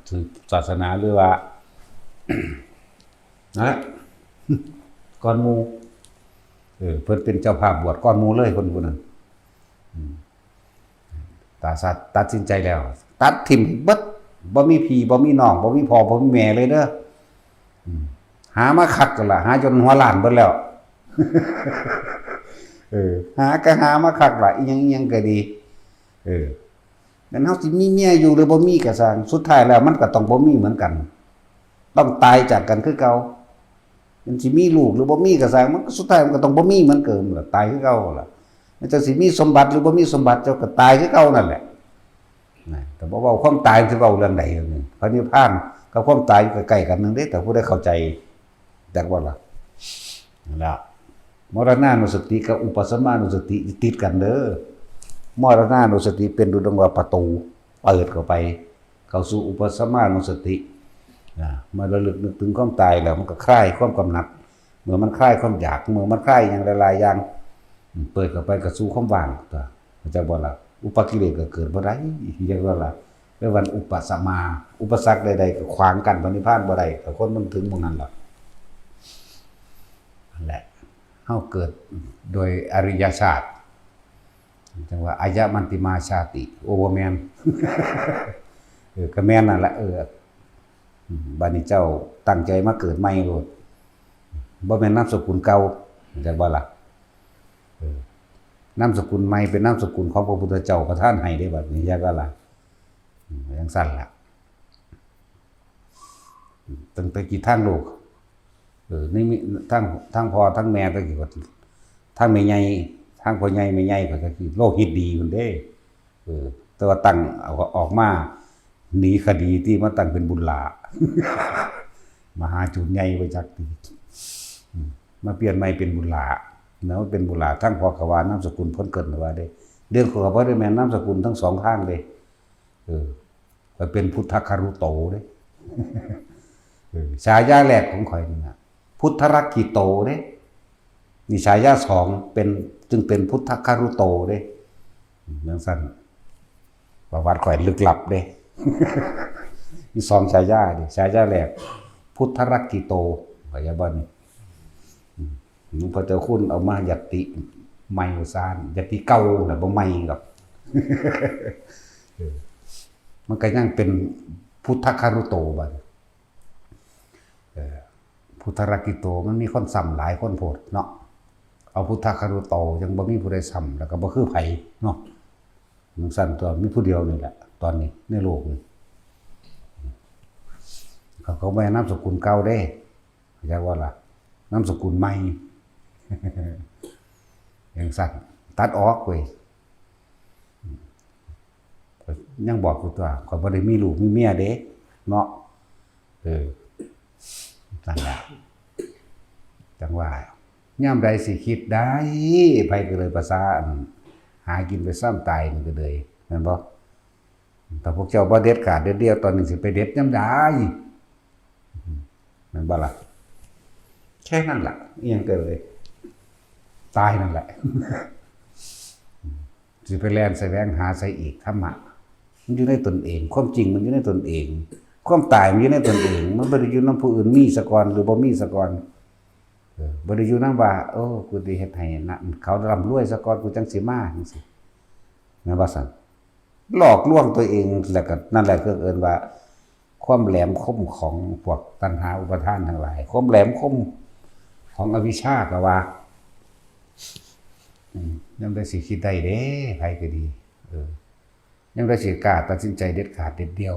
สืบศาสนาหรือว่า นะ ก่อนหมู่ เออ เพิ่นเป็นเจ้าภาพบวชก่อนหมู่เลย คนผู้นั้น อืม ตาสัตว์ตัดสินใจแล้ว ตัดถิ่มเบิด บ่มีพี่ บ่มีน้อง บ่มีพ่อ บ่มีแม่เลยเด้อ อืม หามาคักกันละ หาจนหัวล้านเบิดแล้ว เออ หาก็หามาคักละ อีหยังอีหยังก็ดี เออ แม่นเฮาสิมีเมียอยู่หรือบ่มีก็ซ่าง สุดท้ายแล้วมันก็ต้องบ่มีเหมือนกัน ต้องตายจากกันคือเก่า มันสิมีลูกหรือบ่มีก็ซ่าง มันก็สุดท้ายมันก็ต้องบ่มีเหมือนเดิมล่ะ ตายคือเก่าล่ะ มันจะสิมีสมบัติหรือบ่มีสมบัติ เจ้าก็ตายคือเก่านั่นแหละ นะ แต่บ่เว้าความตาย สิเว้าเรื่องใดเรื่องหนึ่ง พระนิพพานกับความตายอยู่ใกล้ๆกันหนึ่งเด้ แต่ผู้ใดเข้าใจ จักบ่ล่ะ นั่นล่ะ มรณานุสติกับอุปสมานุสติติดกันเด้อ มรณานุสติเป็นดุจดังว่าประตู เปิดเข้าไป เข้าสู่อุปสมานุสติ นะ มาระลึกนึกถึงความตายแล้ว มันก็คลายความกำหนัด เมื่อมันคลายความอยาก เมื่อมันคลายอย่างหลายๆอย่าง เปิดเข้าไปก็สู่ความว่างตัว เข้าใจบ่ล่ะ อุปกิเลสก็เกิดบ่ได้ เรียกว่าล่ะ เรียกว่าอุปสมา อุปสรรคใดๆก็ขวางกั้นพระนิพพานบ่ได้ แต่คนมันถึงหม่องนั้นล่ะ นั่นแหละ เฮาเกิดโดยอริยชาติ จั่งว่าอายะมัตติมาชาติ โอ้ บ่แม่น เออ ก็แม่นนั่นแหละ เออ อืม บัดนี้เจ้าตั้งใจมาเกิดใหม่โลด บ่แม่นนามสกุลเก่า เข้าใจบ่ล่ะ เออ นามสกุลใหม่เป็นนามสกุลของพระพุทธเจ้าประทานให้เด้ บัดนี้ เข้าใจบ่ล่ะ อืม จั่งซั่นล่ะ ตั้งแต่กี้ทางโลก เออ นี่มีทาง ทางพ่อ ทางแม่ ตะกี้ก็ ทางแม่ใหญ่ ทางพ่อใหญ่แม่ใหญ่ก็ตะกี้โลหิตดีพุ้นเด้ เออ แต่ว่าตั้งเอาออกมา หนีคดีที่มาตั้งเป็นบุญหลา มหาจูนใหญ่ไปจักที อืม มาเปลี่ยนใหม่เป็นบุญหลา นะ มันเป็นบุญหลา ทั้งพ่อก็ว่านามสกุลพ้นเกิดว่าเด้ เรื่องของข้อยบ่ได้แม่นนามสกุลทั้งสองทางเด้ เออ ข้อยเป็นพุทธคารุโตเด้ เออ ฉายาแรกของข้อยนี่นะ พุทธรักขิโตเด้ นี่ฉายาสองเป็น จึงเป็นพุทธคารุโตเด้ อืม จั่งซั่น ประวัติข้อยลึกลับเด้ มีสองฉายาเด้ ฉายาแรก พุทธรักขิโต เข้าใจบ่นี่ อืม หลวงพ่อเจ้าคุณเอามายัตติใหม่ว่าซั่น ยัตติเก่าน่ะบ่ใหม่ดอก เออ มันก็ยังเป็นพุทธคารุโตบัด เออ พุทธรักขิโต มันมีคนซ้ำหลายคนโพดเนาะ เอาพุทธคารุโต ยังบ่มีผู้ใดซ้ำ แล้วก็บ่คือไผเนาะ จั่งซั่นตัว มีผู้เดียวนี่แหละ ตอนนี้ในโลกนี่ เขาก็บ่ให้นามสกุลเก่าเด้ เข้าใจบ่ล่ะ นามสกุลใหม่ จั่งซั่น ตัดออกเว้ย ยังบอกอยู่ตัว ข้อยบ่ได้มีลูกมีเมียเด้ เนาะ เออ นั่นแหละ จังว่า ยามใดสิคิดได้ ไผก็เลยภาษาอัน หากินไปซ้ำตายนี่ก็เลย แม่นบ่ ถ้าพวกเจ้าบ่เด็ดขาดเด็ดเดี่ยว ตอนนี้สิไปเด็ดยามใด แม่นบ่ล่ะ แค่นั้นล่ะ อิหยังก็เลย ตายนั่นแหละ สิไปแล่นแสวงหาใส่อีก ธรรมะ มันอยู่ในตนเอง ความจริงมันอยู่ในตนเอง ความตายมันอยู่ในตนเอง มันบ่ได้อยู่นำผู้อื่น มีซะก่อนหรือบ่มีซะก่อน เออ บ่ได้อยู่นำว่า โอ้ กูสิเฮ็ดให้นะ เขาร่ำรวยซะก่อน กูจั่งสิมา จั่งซี้ แม่นบ่ซั่น หลอกลวงตัวเอง แล้วก็นั่นแหละคือเอิ้นว่า ความแหลมคมของพวกตัณหาอุปาทานทั้งหลาย ความแหลมคมของอวิชชาก็ว่า อืม ยามใดสิคิดได้เด้ ไผก็ดี เออ ยามใดสิกล้าตัดสินใจเด็ดขาดเด็ดเดี่ยว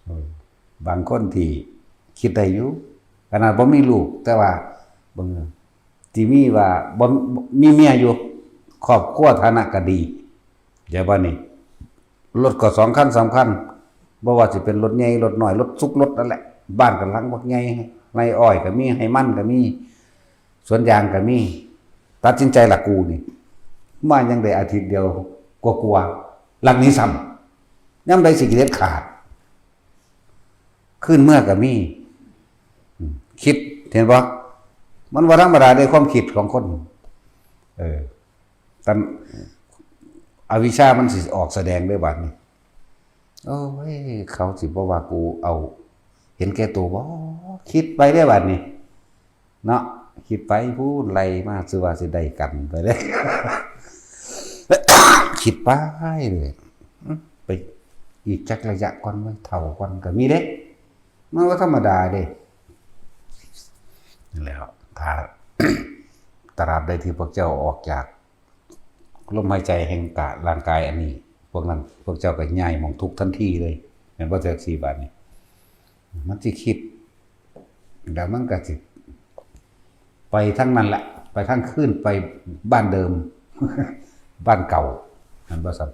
เออ บางคนที่คิดได้อยู่ ขนาดบ่มีลูก แต่ว่าเบิ่ง ที่มีว่าบ่ มีเมียอยู่ ครอบครัวฐานะก็ดี เดี๋ยวบัดนี้ รถก็สองคันสามคัน บ่ว่าสิเป็นรถใหญ่ รถน้อย รถสุก รถนั่นแหละ บ้านก็หลังบักใหญ่ ไร่อ้อยก็มี ไร่มันก็มี สวนยางก็มี ตัดสินใจละกูนี่ มายังได้อาทิตย์เดียวกว่าๆ หลังนี้ซ้ำ ยามใดสิเด็ดขาด คืนเมือก็มี อืม คิด เห็นบ่ มันบ่ธรรมดาเด้ ความคิดของคน เออ ตัณ- อวิชชามันสิออกแสดงเด้บัดนี้ โอ้ย เขาสิบ่ว่ากูเอา เห็นแก่ตัวบ่ คิดไปเด้บัดนี้ เนาะ คิดไปพู้น ไล่มา ซื่อว่าสิได้กันไปเด้ คิดไปเลย อืม ไปอีกจักระยะก่อนเว้ย เฒ่าก่อนก็มีเด้ มันบ่ธรรมดาเด้ นั่นแหละครับ ถ้า ตราบใดที่พวกเจ้าออกจากลมหายใจแห่งกะร่างกายอันนี้ พวกนั้น พวกเจ้าก็ย้ายหม่องทุกข์ทันทีเลย แม่นบ่ จั่งซี้บัดนี้ มันสิคิด แล้วมันก็สิ ไปทางนั้นแหละ ไปทางคืน ไปบ้านเดิม บ้านเก่า แม่นบ่ซั่น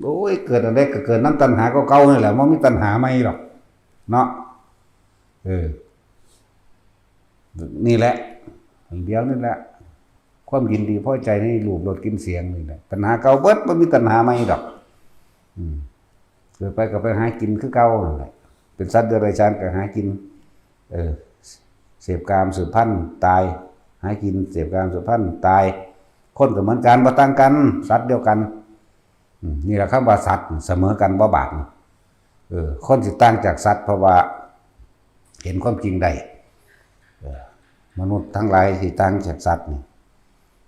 โอ้ย เกิดอันใดก็เกิดนำตัณหาเก่าๆ นี่แหละ บ่มีตัณหาใหม่ดอก เนาะ เออ นี่แหละ อันเดียวนี่แหละ ความยินดีพอใจในรูปรสกลิ่นเสียงนี่แหละ ตัณหาเก่าเบิด บ่มีตัณหาใหม่ดอก อืม เกิดไปก็ไปหากินคือเก่านั่นแหละ เป็นสัตว์เดรัจฉานก็หากิน เออ เสพกามสืบพันธุ์ ตาย หากิน เสพกามสืบพันธุ์ ตาย คนก็เหมือนกัน บ่ต่างกัน สัตว์เดียวกัน อืม นี่แหละคำว่าสัตว์ เสมอกันบ่บาดนี่ เออ คนสิต่างจากสัตว์ เพราะว่าเห็นความจริงได้ เออ มนุษย์ทั้งหลายสิต่างจากสัตว์นี่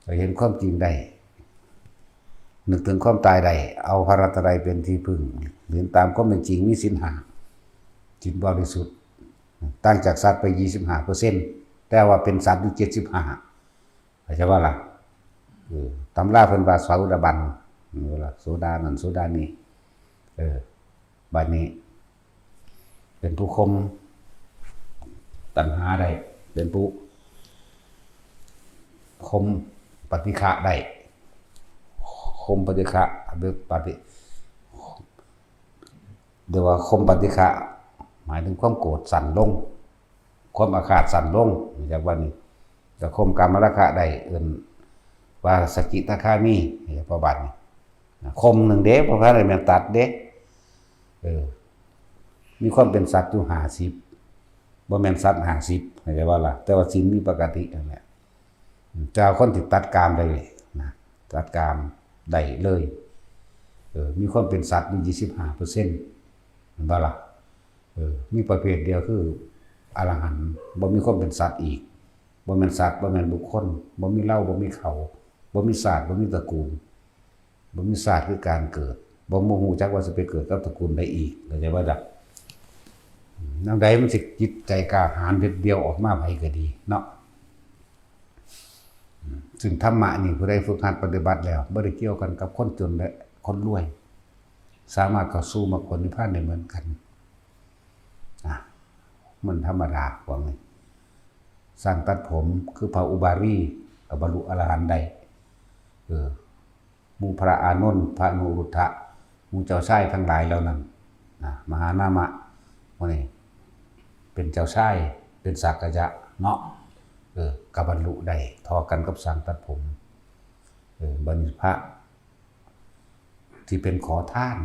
ก็เห็นความจริงได้ นึกถึงความตายได้ เอาพระรัตนตรัยเป็นที่พึ่ง เห็นตามความเป็นจริง มีศีลห้า จิตบริสุทธิ์ ต่างจากสัตว์ไป ยี่สิบห้าเปอร์เซ็นต์ แต่ว่าเป็นสัตว์อยู่ เจ็ดสิบห้า เข้าใจบ่ล่ะ เออ ตำราเพิ่นว่าโสดาบัน เวลาโสดานั่นโสดานี่ เออ บัดนี้ เป็นผู้ข่มตัณหาได้ เป็นผู้ข่มปฏิฆะได้ ข่มปฏิฆะ หรือปฏิ- เรียกว่าข่มปฏิฆะ หมายถึงความโกรธสั้นลง ความอาฆาตสั้นลง จากว่านี่ จะข่มกามราคะได้ เอิ้นว่าสกิทาคามี เฉพาะบัดนี้ ข่มหนึ่งเด้ บ่ทันได้แม่นตัดเด้ เออ มีความเป็นสัตว์อยู่ ห้าสิบ บ่แม่นสัตว์ ห้าสิบ เข้าใจบ่ล่ะ แต่ว่าศีลมีปกตินั่นแหละ แต่ว่าคนที่ตัดกามได้นะ ตัดกามได้เลย เออ มีความเป็นสัตว์อยู่ ยี่สิบห้าเปอร์เซ็นต์ แม่นบ่ล่ะ เออ มีประเภทเดียวคืออรหันต์ บ่มีความเป็นสัตว์อีก บ่แม่นสัตว์ บ่แม่นบุคคล บ่มีเรา บ่มีเขา บ่มีชาติ บ่มีตระกูล บ่มีชาติคือการเกิด บ่ บ่ฮู้จักว่าสิไปเกิดกับตระกูลใดอีก เข้าใจบ่ล่ะ แนวใดมันสิจิตใจกล้าหาญเด็ดเดี่ยวออกมา ไผก็ดีเนาะ ซึ่งธรรมะนี่ผู้ใดฝึกหัดปฏิบัติแล้ว บ่ได้เกี่ยวกันกับคนจนและคนรวย สามารถเข้าสู่มรรคผลนิพพานได้เหมือนกัน อ่ะ มันธรรมดา ว่าไง ช่างตัดผมคือพระอุบาลี ก็บรรลุอรหันต์ได้ เออ หมู่พระอานนท์ พระอนุรุทธะ หมู่เจ้าชายทั้งหลายเหล่านั้น นะ มหานามะ มื้อนี้เป็นเจ้าชาย เป็นสักยะเนาะ เออ ก็บรรลุได้เท่ากันกับช่างตัดผม เออ บัดนี้พระที่เป็นขอทาน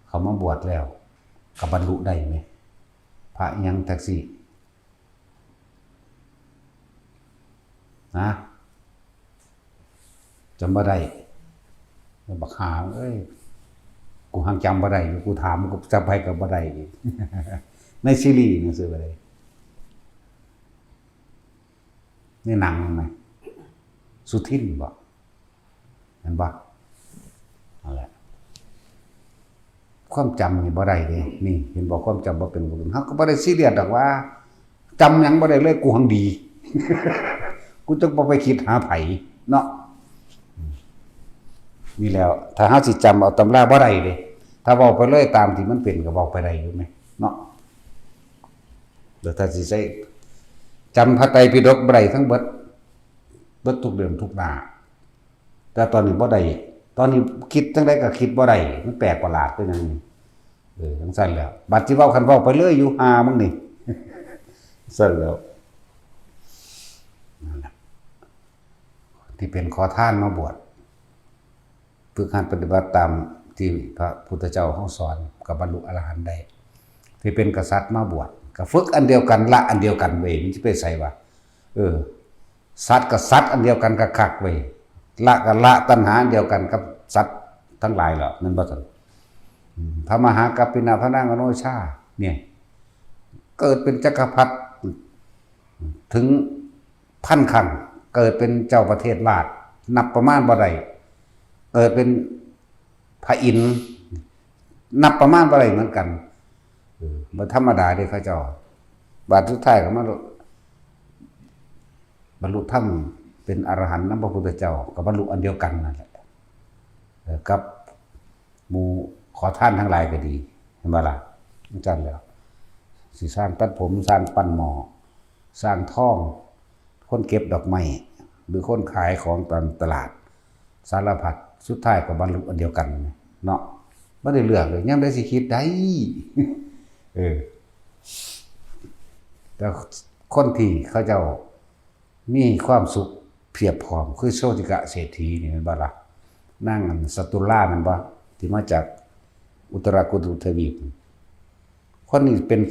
เขามาบวชแล้ว ก็บรรลุได้ไหม พระยังแท็กซี่ นะ จำบ่ได้ บักหาเอ้ย กูหังจำบ่ได้อยู่ กูถาม กูจำไปก็บ่ได้อีก ในซีรีส์หนังสือบ่ได้ ในหนังนั่นนะ สุทินบ่ เห็นบ่ นั่นแหละ ความจำนี่บ่ได้เด้ นี่ เห็นบ่ ความจำบ่เป็นบุญ เฮาก็บ่ได้ซีเรียสดอกว่า จำหยังบ่ได้เลย กูหังดี กูจักบ่ไปคิดหาไผเนาะ นี่แล้ว ถ้าเฮาสิจำเอาตำราบ่ได้เด้ ถ้าเว้าไปเลยตามที่มันเป็นก็เว้าไปได้อยู่แหมเนาะ แล้วถ้าสิใช้ จำพระไตรปิฎกบ่ได้ทั้งเบิด เบิดทุกเรื่องทุกหน้า แต่ตอนนี้บ่ได้ ตอนนี้คิดจั่งใดก็คิดบ่ได้ มันแปลกประหลาดคือหยังนี่ เออ จั่งซั้นแหล้ว บัดสิเว้า คันเว้าไปเลยอยู่ ห่ามึงนี่ ซั้นแหล้ว นั่นแหละ ที่เป็นขอทานมาบวช ฝึกหัดปฏิบัติตามที่พระพุทธเจ้าเฮาสอน ก็บรรลุอรหันต์ได้ ที่เป็นกษัตริย์มาบวช ก็ฝึกอันเดียวกัน ละอันเดียวกันเว้ย มันสิไปไสวะ เออ สัตว์กับสัตว์อันเดียวกันคักๆเว้ย ละกับละตัณหาอันเดียวกันกับสัตว์ทั้งหลายเหล่านั้น บ่ซั่น อืม พระมหากัปปินะ พระนางอโนชา เนี่ย เกิดเป็นจักรพรรดิ ถึงพันครั้ง เกิดเป็นเจ้าประเทศราช นับประมาณบ่ได้ เกิดเป็นพระอินทร์ นับประมาณบ่ได้เหมือนกัน เออ บ่ธรรมดาเด้เขาเจ้า บาดสุดท้ายก็มาบรรลุธรรม เป็นอรหันต์นำพระพุทธเจ้า ก็บรรลุอันเดียวกันนั่นแหละ เออ กับหมู่ขอทานทั้งหลายก็ดี เห็นบ่ล่ะ จั่งซั้นแหล้ว สิช่างตัดผม ช่างปั้นหม้อ ช่างทอง คนเก็บดอกไม้ หรือคนขายของตามตลาด สารพัด สุดท้ายก็บรรลุอันเดียวกันเนาะ บ่ได้เลือกเลย ยามใดสิคิดได้ เออ แต่คนที่เขาเจ้ามีความสุขเพียบพร้อม คือโชติกะเศรษฐีนี่ แม่นบ่ล่ะ นางอันสตุลา แม่นบ่ ที่มาจากอุตรากุรุทวีป คนนี้เป็น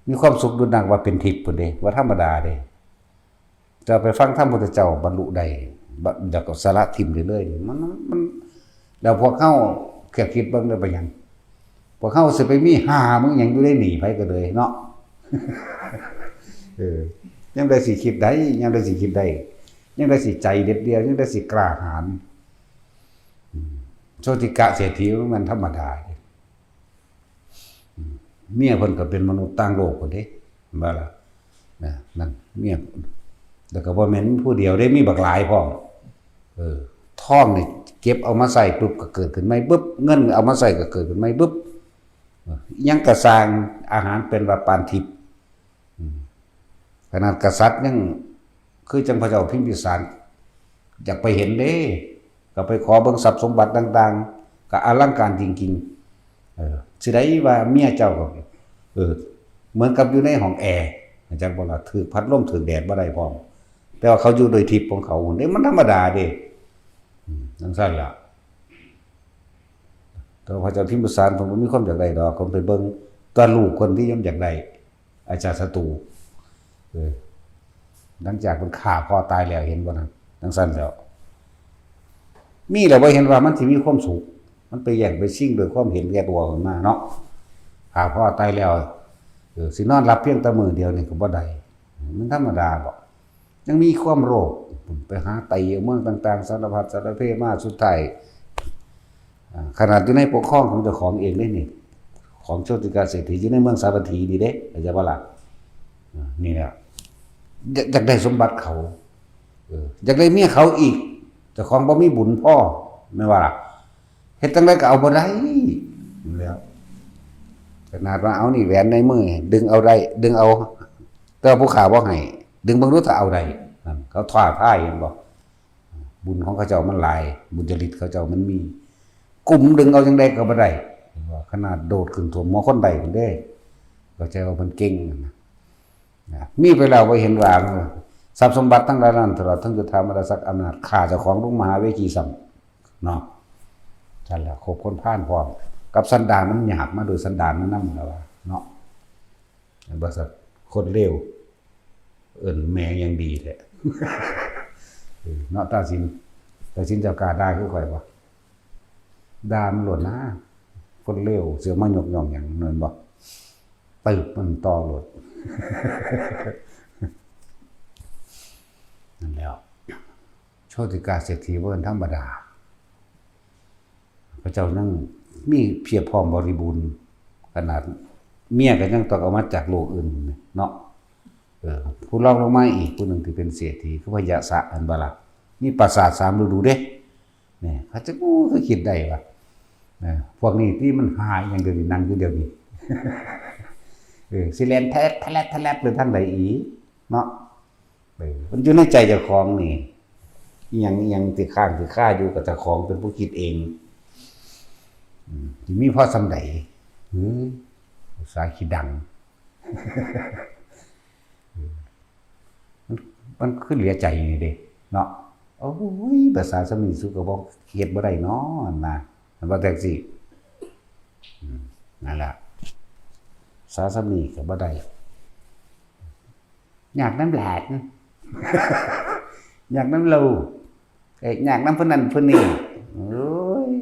มีความสุขดุจดังว่าเป็นทิพย์พุ้นเด้ บ่ธรรมดาเด้ จะไปฟังธรรมพุทธเจ้าบรรลุได้ บะ แล้วก็สละถิ่มได้เลย มัน มัน แล้วพวกเฮาแค่คิดเบิ่งได้บ่หยัง พวกเฮาสิไปมีห่ามึงหยังอยู่ในนี่ ไผก็เลยเนาะ เออ ยามใดสิคิดได้ ยามใดสิคิดได้ ยามใดสิใจเด็ดเดี่ยว ยามใดสิกล้าหาญ อืม โชติกะเศรษฐีมันธรรมดาเด้ อืม เมียเพิ่นก็เป็นมนุษย์ต่างโลกพุ้นเด้ เห็นบ่ล่ะ นะ นั่น เมีย แล้วก็บ่แม่นมีผู้เดียวเด้ มีบักหลายพร้อม เออ ทองนี่เก็บเอามาใช้ปุ๊บก็เกิดขึ้นใหม่ปุ๊บ เงินเอามาใช้ก็เกิดขึ้นใหม่ปุ๊บ เออ อิหยังก็สร้าง อาหารเป็นว่าปานทิพย์ อืม ขนาดกษัตริย์ยัง คือจั่งพระเจ้าพิมพิสาร อยากไปเห็นเด้ ก็ไปขอเบิ่งทรัพย์สมบัติต่างๆ ก็อลังการจริงๆ เออ สิได้ว่าเมียเจ้าก็ เออ เหมือนกับอยู่ในห้องแอร์ จั่งบ่ล่ะ ถืกพัดลมถืกแดดบ่ได้พร้อม แต่ว่าเขาอยู่โดยทิพย์ของเขาเด้ มันธรรมดาเด้ อืม จั่งซั้นล่ะ แต่ว่าพระเจ้าพิมพิสารเพิ่นบ่มีความอยากได้ดอก เพิ่นไปเบิ่งตัวลูกคนที่ยังอยากได้ อาจารย์ศัตรู เออ หลังจากเพิ่นฆ่าพ่อตายแล้ว เห็นบ่นั่น จั่งซั้นแล้ว มีแล้วบ่เห็นว่ามันสิมีความสุข มันไปแย่งไปชิงด้วยความเห็นแก่ตัวขึ้นมาเนาะ ฆ่าพ่อตายแล้ว เออ สินอนหลับเพียงแต่มื้อเดียวนี่ก็บ่ได้ มันธรรมดาบ่ ยังมีความโลภ ไปหาไต่เอาเมืองต่างๆ สารพัดสารเพมา สุดท้าย อ่า ขนาดอยู่ในปกครองของเจ้าของเองเด้นี่ ของโชติกาเศรษฐีอยู่ในเมืองสาวัตถีนี่เด้ เข้าใจบ่ล่ะ อ่า นี่แหละ อยาก อยากได้สมบัติเขา เออ อยากได้เมียเขาอีก เจ้าของบ่มีบุญพอ แม่นบ่ล่ะ เฮ็ดจั่งใดก็เอาบ่ได้ แล้ว ขนาดว่าเอานี่แหวนในมือ ดึงเอาได้ ดึงเอา แต่ว่าผู้ข้าบ่ให้ ดึงเบิ่งดูถ้าเอาได้ นั่น เขาท้าทาย เห็นบ่ บุญของเขาเจ้ามันหลาย บุญจริตเขาเจ้ามันมี กุมดึงเอาจั่งใดก็บ่ได้ ว่าขนาดโดดขึ้นท่วมหัวคนได้พุ้นเด้ เข้าใจว่าเพิ่นเก่งนั่นนะ นะ มีไปแล้วบ่เห็นว่า ทรัพย์สมบัติทั้งหลายนั้น ตลอดทั้งยศถาบรรดาศักดิ์อำนาจ ฆ่าเจ้าของลงมหาเวทีซ้ำเนาะ ซั่นแหละ คบคนพาลพร้อม กับสันดานมันหยาบมาโดยสันดานมันนำแล้วว่าเนาะ บ่ซั่น คนเลว เอิ้นแม่ยังดีแท้ เออ เนาะ ตาสิน ตาสินเจ้ากล้าด่าคือข่อยบ่ ด่ามันโลดนะ คนเลว เสือมายกย่องหยัง แม่นบ่ ตึบมันต่อโลด นั่นแหล้ว โชติกาเศรษฐีบ่แม่นธรรมดา พระเจ้ายังมีเพียบพร้อมบริบูรณ์ ขนาดเมียก็ยังต้องเอามาจากโลกอื่นเนาะ เออ ผู้รองลงมาอีกผู้หนึ่งที่เป็นเศรษฐีคือพญาสะ หั้นบ่ล่ะ มีปราสาทสามฤดูเด้ เนี่ย เขาจะ โอ้ คือคิดได้วะ เออ พวกนี้ที่มันหาอิหยังเดี๋ยวนี้ นั่งอยู่เดี๋ยวนี้ เออ สิแล่นแทะแลดแทะแลดแทะแลดไปทางใดอีกเนาะ เออ มันอยู่ในใจเจ้าของนี่ อิหยังอิหยังติดค้างติดคาอยู่กับเจ้าของเป็นผู้คิดเอง อืม สิมีพอส่ำใด เฮ้ย อุตส่าห์ขี้ดัง มัน มันคือเหลือใจนี่เด้ เนาะ โอ้ย ภาษาสำนีสุก็บอกเฮ็ดบ่ได้เนาะนะ มันว่าจังซี่ อืม นั่นล่ะ ภาษาสำนีก็บ่ได้ ยากนำหลาน ยากนำลูก เอ้ย ยากนำผู้นั้นผู้นี้ โอ้ย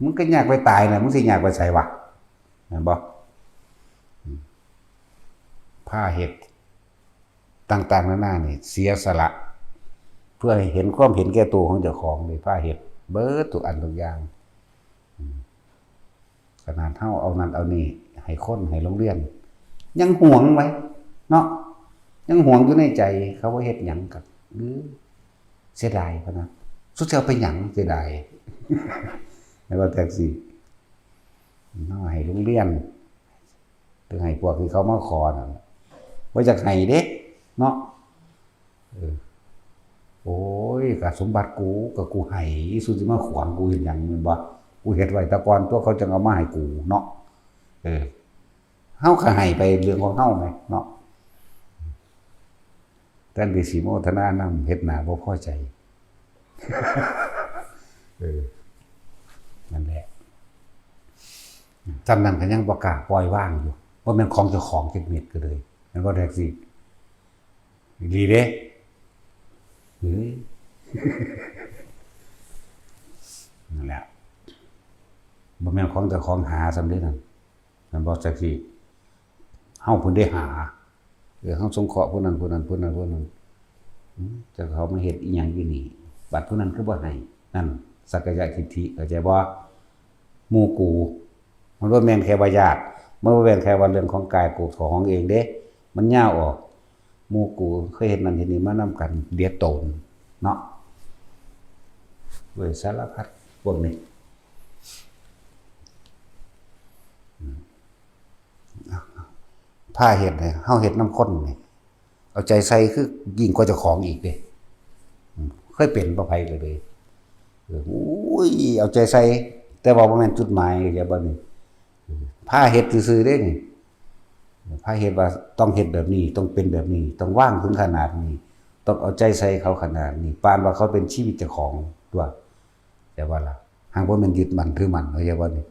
มึงก็ยากไปตายน่ะ มึงสิยากไปไสวะ แม่นบ่ อืม พาเฮ็ด ต่างๆนานานี่ เสียสละ เพื่อให้เห็นความเห็นแก่ตัวของเจ้าของนี่ พาเฮ็ดเบิดทุกอันทุกอย่าง อืม ขนาดเฮาเอานั่นเอานี่ ให้คน ให้โรงเรียน ยังหวงไว้ เนาะ ยังหวงอยู่ในใจ เขาบ่เฮ็ดหยังก็ เออ เสียดายพะนะ สุดสิเอาไปหยัง เสียดาย แม่นว่าจังซี่ เฮาให้โรงเรียน หรือให้พวกที่เขามาขอนั่น บ่อยากให้เด้ เนาะ เออ โอ้ย ก็สมบัติกู ก็กูให้ อีสุสิมาขวางกูเฮ็ดหยัง แม่นบ่ กูเฮ็ดไว้แต่ก่อน ตัวเขาจั่งเอามาให้กูเนาะ เออ เฮาก็ให้ไปเรื่องของเฮาแหมเนาะ แทนที่สิโมทนานำ เฮ็ดหน้าบ่พอใจ เออ นั่นแหละ จำนั้นก็ยังบ่กล้าปล่อยวางอยู่ บ่แม่นของเจ้าของจักเม็ดก็เลย แม่นบ่แท็กซี่ อีหลีเด้ เฮ้ย นั่นแหละ บ่แม่นของเจ้าของหาซ้ำเด้นั่น แม่นบ่แท็กซี่ เฮาเพิ่นได้หา เออ เฮาสงเคราะห์ผู้นั้น ผู้นั้น ผู้นั้น ผู้นั้น อืม แต่เขามาเฮ็ดอีหยังอยู่นี่ บัดผู้นั้นคือบ่ให้ นั่น สักกายทิฏฐิ เข้าใจบ่ หมู่กู มันบ่แม่นแค่ว่าญาติ มันบ่แม่นแค่ว่าเรื่องของกายกูของเองเด้ มันยาวออก หมู่กูเคยเฮ็ดนั่นเฮ็ดนี่มานำกัน เดียดโตน เนาะ เว้ย สารพัดพวกนี้ อืม พาเฮ็ดให้เฮาเฮ็ดนำคนนี่ เอาใจใส่คือยิ่งกว่าเจ้าของอีกเด้ อืม เคยเป็นบ่ ไผก็เลย เออ โอ้ย เอาใจใส่ แต่ว่าบ่แม่นจุดหมาย เข้าใจบ่นี่ เออ พาเฮ็ดซื่อๆเด้นี่ พาเฮ็ดว่าต้องเฮ็ดแบบนี้ ต้องเป็นแบบนี้ ต้องวางถึงขนาดนี้ ต้องเอาใจใส่เขาขนาดนี้ ปานว่าเขาเป็นชีวิตเจ้าของตั๊ว เข้าใจบ่ล่ะ หากบ่แม่นยึดมั่นถือมั่น เข้าใจบ่นี่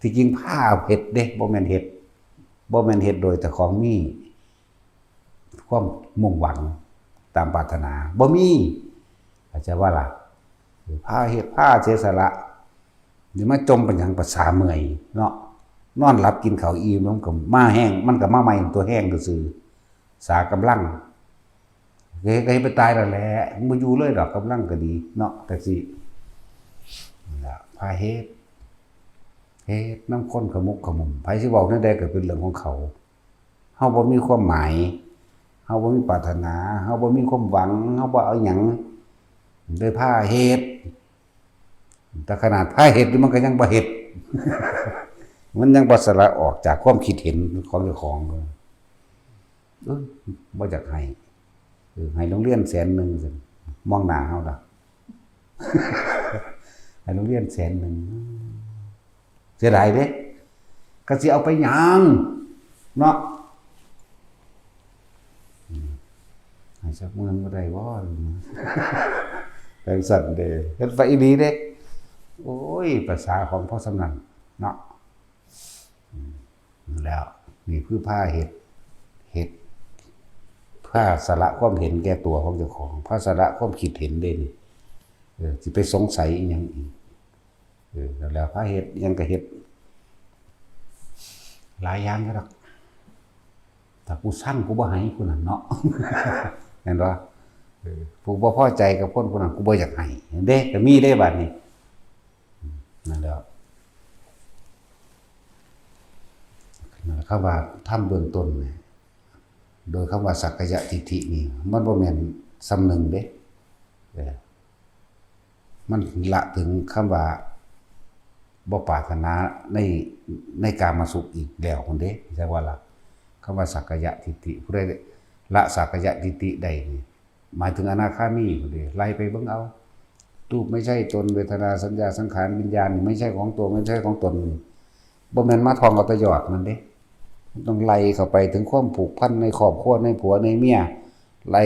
ที่จริงพาเฮ็ดเด้ บ่แม่นเฮ็ด บ่แม่นเฮ็ดโดยเจ้าของมีความมุ่งหวังตามปรารถนา บ่มี เข้าใจบ่ล่ะ พาเฮ็ด พาเสียสละ นี่มาจมเป็นหยัง ประสาเมื่อยเนาะ นอนหลับกินข้าวอิ่ม มันก็มาแฮง มันก็มาใหม่ตัวแฮงซื่อๆ สากำลัง เฮ็ดให้ไปตายแล้วแหละ มึงบ่อยู่เลยดอก กำลังก็ดีเนาะ แท็กซี่ นั่นล่ะ พาเฮ็ด เฮ็ดนำคนขมุกขมุม ไผสิเว้าแนวใดก็เป็นเรื่องของเขา เฮาบ่มีความหมาย เฮาบ่มีปรารถนา เฮาบ่มีความหวัง เฮาบ่เอาหยัง เลยพาเฮ็ด แต่ขนาดพาเฮ็ดอยู่มันก็ยังบ่เฮ็ด มันยังบ่สละออกจากความคิดเห็นของเจ้าของ เออ บ่อยากให้ เออ ให้โรงเรียนแสนหนึ่งซั่น มองหน้าเฮาล่ะ ให้โรงเรียนแสนหนึ่ง เสียดายเด้ ก็สิเอาไปหยังเนาะ อืม ให้สักหมื่นบ่ได้บ่ จั่งซั้นเด้ เฮ็ดไปอีหลีเด้ โอ้ย ภาษาของพ่อสำนันเนาะ อืม แล้ว นี่คือพาเฮ็ด เฮ็ด พาสละความเห็นแก่ตัวของเจ้าของ พาสละความคิดเห็นเด้นี่ เออ สิไปสงสัยอีหยังอีก เออ แล้วพาเฮ็ด หยังก็เฮ็ด หลายอย่างอยู่ดอก ถ้ากูซังกูบ่ให้ผู้นั้นเนาะ แม่นบ่ เออ ผู้บ่พอใจกับคนผู้นั้น กูบ่อยากให้ เด้ ก็มีเด้บัดนี้ นั่นแหละ คำว่าธรรมเบื้องต้นเนี่ย โดยคำว่าสักกายทิฏฐินี่ มันบ่แม่นส่ำหนึ่งเด้ เออ มันละถึงคำว่าบ่ปรารถนาใน ในกามสุขอีกแล้วพุ้นเด้ จั่งว่าล่ะ คำว่าสักกายทิฏฐิ ผู้ใดละสักกายทิฏฐิได้นี่ หมายถึงอนาคามีพุ้นเด้ ไล่ไปเบิ่งเอา รูปไม่ใช่ตน เวทนา สัญญา สังขาร วิญญาณนี่ไม่ใช่ของตัว ไม่ใช่ของตนนี่ บ่แม่นมาท่องเอาแต่ยอดมันเด้ มันต้องไล่เข้าไปถึงความผูกพันในครอบครัว ในผัวในเมีย ไล่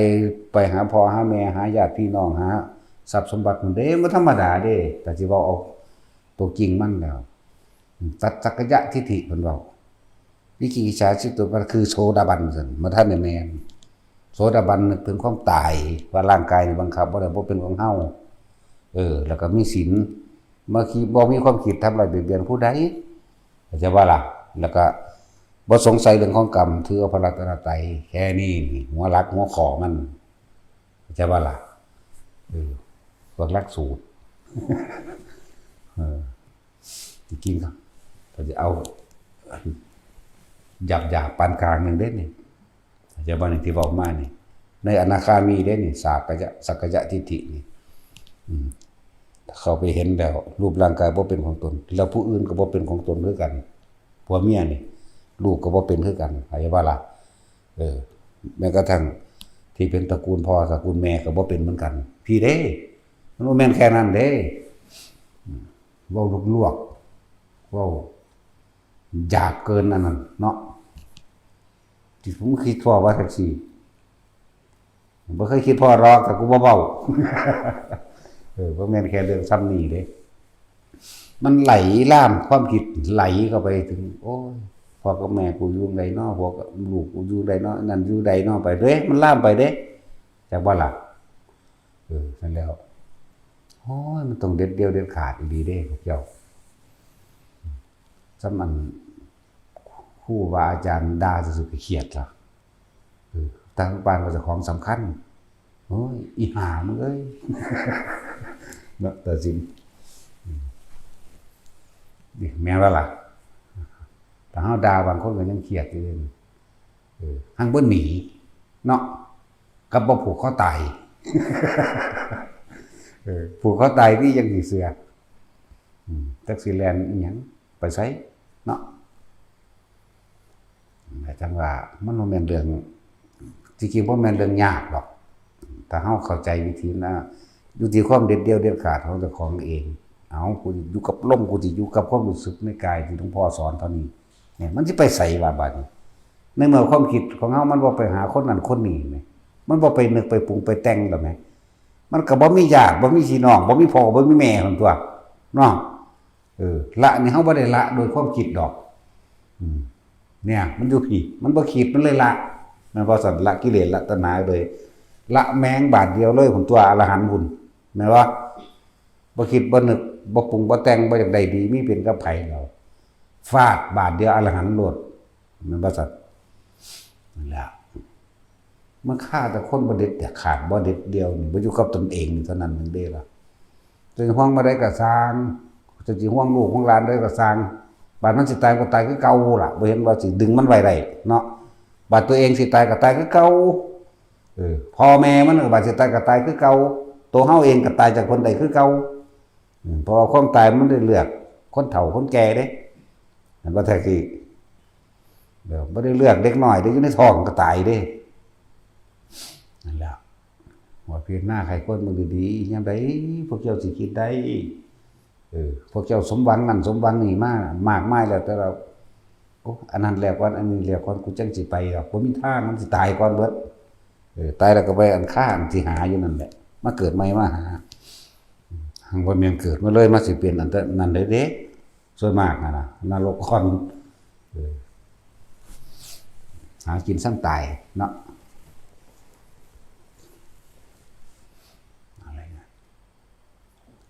ไปหาพ่อหาแม่ หาญาติพี่น้อง หาทรัพย์สมบัติพุ้นเด้ บ่ธรรมดาเด้ แต่สิเว้าเอาตัวจริงมันแล้ว ตัดสักกายทิฏฐิเพิ่นเว้า วิจิกิจฉา สิบตัวมันคือโสดาบันซั่น บ่ทันได้แม่น โสดาบันนึกถึงความตาย ว่าร่างกายนี่บังคับบ่ได้ บ่เป็นของเฮา เออ แล้วก็มีศีล บ่คิด บ่มีความคิดทำร้ายเบียดเบียนผู้ใด เข้าใจบ่ล่ะ แล้วก็บ่สงสัยเรื่องของกรรม ถือเอาพระรัตนตรัย แค่นี้นี่ หัวหลักหัวข้อมัน เข้าใจบ่ล่ะ เออ พวกหลักสูตร เออ จริงๆ ก็ ก็จะเอา หยาบๆ ปานกลางหนึ่งเด้นี่ เข้าใจบ่นี่ที่บอกมานี่ ในอนาคามีเด้นี่ สักกายะ สักกายะทิฏฐินี่ อืม เข้าไปเห็นแล้ว รูปร่างกายบ่เป็นของตน แล้วผู้อื่นก็บ่เป็นของตนคือกัน ผัวเมียนี่ ลูกก็บ่เป็นคือกัน เข้าใจบ่ล่ะ เออ แม้กระทั่งที่เป็นตระกูลพ่อตระกูลแม่ก็บ่เป็นเหมือนกัน พี้เด้ มันบ่แม่นแค่นั้นเด้ อืม เว้าลวกๆ เว้าหยาบเกินอันนั้นเนาะ ที่ผมคิดพ้อว่าจั่งซี้ บ่เคยคิดพ้อหรอก แต่กูบ่เว้า เออ บ่แม่นแค่เรื่องส่ำนี้เด้ มันไหลลามความคิดไหลเข้าไปถึง โอ้ย พ่อกับแม่กูอยู่ใดน้อ ผัวกับลูกกูอยู่ใดน้อ นั่นอยู่ใดน้อ ไปเด้ มันลามไปเด้ จักบ่ล่ะ เออ นั่นแล้ว โอ้ย มันต้องเด็ดเดี่ยวเด็ดขาดอีหลีเด้พวกเจ้า ส่ำอันครูบาอาจารย์ด่าซื่อๆ ก็เครียดล่ะ เออ ต่างปานว่าเจ้าของสำคัญ โอ้ย อีห่ามึงเอ้ย เนาะ ตัดสิน อืม นี่แม่นบ่ล่ะ ถ้าเฮาด่าบางคนก็ยังเครียดอยู่เลย เออ หั่นบ่หนี เนาะ กับบ่ผูกคอตาย เออ ผูกคอตายนี่ยังสิเชื่อ อืม จักสิแล่นอีหยัง ไปไส เนาะ แต่จั่งว่ามันบ่แม่นเรื่อง ที่จริงบ่แม่นเรื่องยากดอก ถ้าเฮาเข้าใจวิธีนะ อยู่ที่ความเด็ดเดี่ยวเด็ดขาดของเจ้าของเอง เอา กูอยู่กับลม กูสิอยู่กับความรู้สึกในกายที่หลวงพ่อสอนเท่านี้ เนี่ย มันสิไปไสวะบัดนี้ ในเมื่อความคิดของเฮามันบ่ไปหาคนนั้นคนนี้แหม มันบ่ไปนึกไปปรุงไปแต่งแล้วแหม มันก็บ่มีญาติ บ่มีพี่น้อง บ่มีพ่อ บ่มีแม่หั่นตั่ว เนาะ เออ ละนี่เฮาบ่ได้ละโดยความคิดดอก อืม เนี่ย มันอยู่พี้ มันบ่คิด มันเลยละ แม่นบ่ซั่น ละกิเลส ละตัณหาเลย ละแม่งบาดเดียวเลย พุ้นตั่ว อรหันต์พุ้น แม่นบ่ บ่คิด บ่นึก บ่ปรุง บ่แต่ง บ่อยากได้ดี มีเป็นกับไผแล้ว ฟาดบาดเดียว อรหันต์โลด แม่นบ่ซั่น นั่นแหละ มันฆ่าแต่คนบ่เด็ดขาด บ่เด็ดเดี่ยวนี่ บ่อยู่กับตนเองนี่เท่านั้นหนึ่งเด้ล่ะ จะห่วงมาได้ก็ซ่าง จะสิห่วงลูกห่วงหลานได้ก็ซ่าง บาดมันสิตายก็ตายคือเก่าล่ะ บ่เห็นว่าสิดึงมันไว้ได้เนาะ บาดตัวเองสิตายก็ตายคือเก่า เออ พ่อแม่มันก็บาดสิตายก็ตายคือเก่า ตัวเฮาเองก็ตายจากคนใดคือเก่า อืม เพราะว่าความตายมันได้เลือกคนเฒ่าคนแก่เด้ มันบ่แท้คือ เดี๋ยวบ่ได้เลือกเด็กน้อยเด้ อยู่ในท้องก็ตายเด้ นั่นแหละ ว่าพิจารณาไขควรเบิ่งดีๆ ยามใดพวกเจ้าสิคิดได้ เออ พวกเจ้าสมหวังนั่นสมหวังนี่มามากมายแล้ว แต่เรา โอ้ อันนั้นแล้วก่อน อันนี้แล้วก่อน กูจั่งสิไปดอก บ่มีทาง มันสิตายก่อนเบิด เออ ตายแล้วก็ไปอันค่าอันที่หาอยู่นั่นแหละ มาเกิดใหม่มาหา หังบ่แม่นเกิดมาเลย มาสิเป็นอันนั้นได้เด้ ส่วนมากนะนะ นรกก่อน เออ หากินซ้ำตายเนาะ อะไรนะ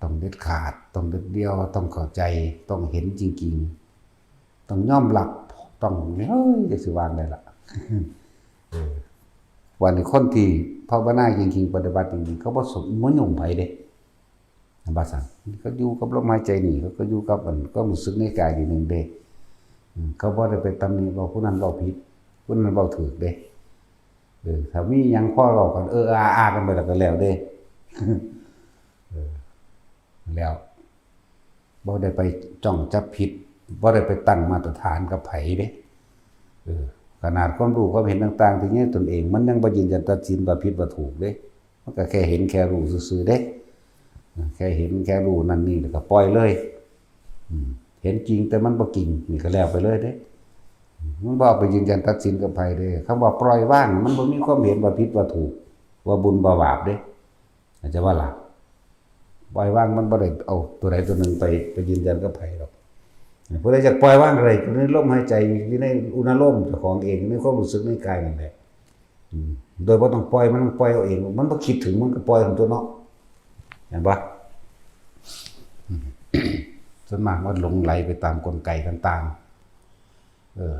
ต้องเด็ดขาด ต้องเด็ดเดี่ยว ต้องเข้าใจ ต้องเห็นจริงๆ ต้องยอมรับ ต้อง เฮ้ย จะสิวางได้ละ เออ วันนี้คนที่ภาวนาจริงๆ ปฏิบัติจริงๆ เขาบ่สน บ่ยุ่งไผเด้ ว่าซั่น เขาอยู่กับลมหายใจนี่ เขาก็อยู่กับอันความรู้สึกในกายนี่หนึ่งเด้ อืม เขาบ่ได้ไปตำหนิว่าผู้นั้นเว้าผิด ผู้นั้นเว้าถูกเด้ เออ ถ้ามีหยังพอเว้ากัน เออ อา อา กันไปแล้วก็แล้วเด้ เออ แล้ว บ่ได้ไปจ้องจับผิด บ่ได้ไปตั้งมาตรฐานกับไผเด้ เออ ขนาดความรู้ความเห็นต่างๆ ที่อยู่ในตนเอง มันยังบ่ยืนยันตัดสินว่าผิดว่าถูกเด้ มันก็แค่เห็นแค่รู้ซื่อๆ เด้ แค่เห็นแค่รู้นั่นนี่แล้วก็ปล่อยเลย อืม เห็นจริงแต่มันบ่จริง นี่ก็แล้วไปเลยเด้ มันบ่เอาไปยืนยันตัดสินกับไผเด้ คำว่าปล่อยวาง มันบ่มีความเห็นว่าผิดว่าถูก ว่าบุญว่าบาปเด้ เข้าใจบ่ล่ะ ปล่อยวางมันบ่ได้เอาตัวใดตัวหนึ่งไป ไปยืนยันกับไผดอก ผู้ใดอยากปล่อยวางอะไร อยู่ในลมหายใจ อยู่ในอุณาโลมเจ้าของเอง อยู่ในความรู้สึกในกายนั่นแหละ อืม โดยบ่ต้องปล่อย มันปล่อยเอาเอง มันบ่คิดถึง มันก็ปล่อยของตัวเนาะ เห็นปะ อืม ส่วนมากมันหลงไหลไปตามกลไกต่างๆ เออ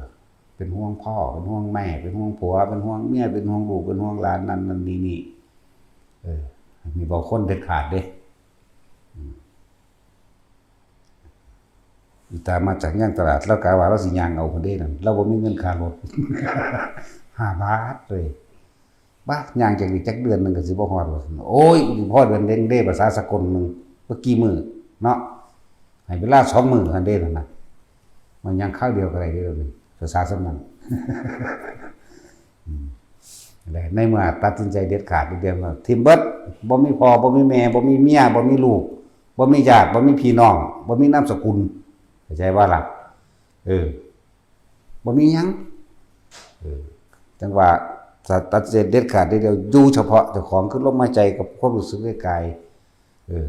เป็นห่วงพ่อ เป็นห่วงแม่ เป็นห่วงผัว เป็นห่วงเมีย เป็นห่วงลูก เป็นห่วงหลาน นั่นนั่นนี่นี่ เออ มีบางคนเด็ดขาดเด้ อืม อีตามาจากย่างตลาด ลาวกะว่าลาวสิย่างเอาคนเด้นั่น ลาวบ่มีเงินค่ารถ ห้าบาทเลย บ้า ย่างจากนี้จักเดือนหนึ่งก็สิบ่ฮอดว่าซั่น โอ้ย พอเดือนเด้งเด้ ภาษาสากลหนึ่ง บ่กี่มื้อเนาะ ให้เวลาสองมื้อหั่นเด้นั่นน่ะ มันย่างคราวเดียวก็ได้เด้อ ภาษาส่ำนั้น อืม และในเมื่อตัดสินใจเด็ดขาดเดียวว่า ถิ่มเบิด บ่มีพ่อ บ่มีแม่ บ่มีเมีย บ่มีลูก บ่มีญาติ บ่มีพี่น้อง บ่มีนามสกุล เข้าใจบ่ล่ะ เออ บ่มีหยัง เออ จั่งว่าตัดสินใจเด็ดขาดเดียว อยู่เฉพาะเจ้าของคือลมหายใจกับความรู้สึกในกาย เออ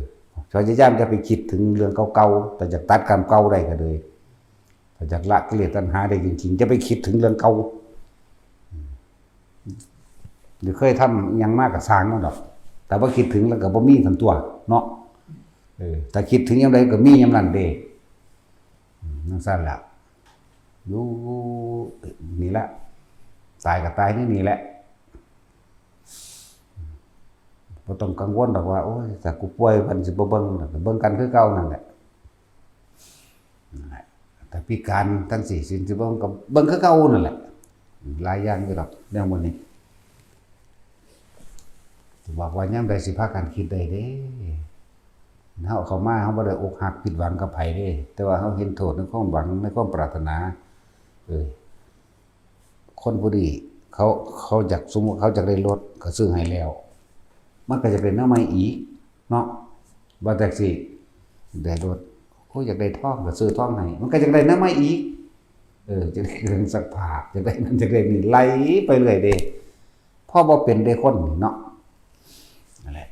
พยายามอย่าไปคิดถึงเรื่องเก่าๆ แต่อยากตัดกรรมเก่าได้ก็เลย ถ้าอยากละกิเลสตัณหาได้จริงๆ อย่าไปคิดถึงเรื่องเก่า หรือเคยทำอิหยังมาก็ซ่างมันดอก แต่ว่าคิดถึงแล้วก็บ่มีทันตัวเนาะ เออ ถ้าคิดถึงยามใดก็มียามนั้นเด้ อืม จั่งซั้นล่ะ อยู่นี่ละ ตายก็ตายในนี่แหละ บ่ต้องกังวลดอกว่า โอ้ย ถ้ากูป่วยเพิ่นสิบ่เบิ่ง เบิ่งกันคือเก่านั่นแหละ นั่นแหละ ถ้าพิการจั่งซี้ สิบ่เบิ่งก็เบิ่งคือเก่านั่นแหละ หลายอย่างอยู่ดอกแนวหมู่นี้ บอกว่ายามใดสิพากันคิดได้เด้ เฮาเข้ามา เฮาบ่ได้อกหักผิดหวังกับไผเด้ แต่ว่าเฮาเห็นโทษในความหวัง ในความปรารถนา เออ คนผู้นี้เขา เขาอยาก สมมุติเขาอยากได้รถ ก็ซื้อให้แล้ว มันก็อยากได้แนวใหม่อีกเนาะ ว่าจั่งซี้ ได้รถ โอ้ย อยากได้ทอง ก็ซื้อทองให้ มันก็อยากได้แนวใหม่อีก เออ อยากได้เครื่องซักผ้า อยากได้นั่น อยากได้นี่ ไหลไปเรื่อยเด้ พอบ่เป็นเด้คนนี่เนาะ นั่นแหละ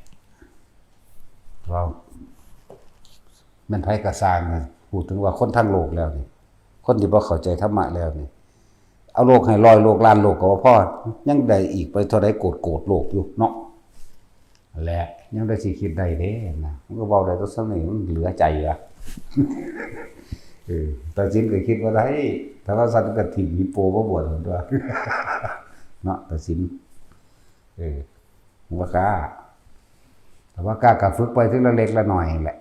ว่าแม่นไผก็ซ่างนะ พูดถึงว่าคนทั้งโลกแล้วนี่ คนที่บ่เข้าใจธรรมะแล้วนี่ เอาโลกให้ร้อยโลก ล้านโลกก็บ่พอ ยังได้อีกไปเท่าใดโกดโกดโลกอยู่เนาะ และยังได้สิคิดได้เด้นะ มันก็เว้าได้แต่ส่ำนี้ มันเหลือใจอะ เออ ตัดสินก็คิดบ่ได้ ถ้าว่าซั่นก็ถิ่มฮิปโปมาบวชหั่นตั่ว เนาะ ตัดสิน เออ บ่กล้า แต่ว่ากล้าก็ฝึกไปทีละเล็กละน้อยนั่นแหละ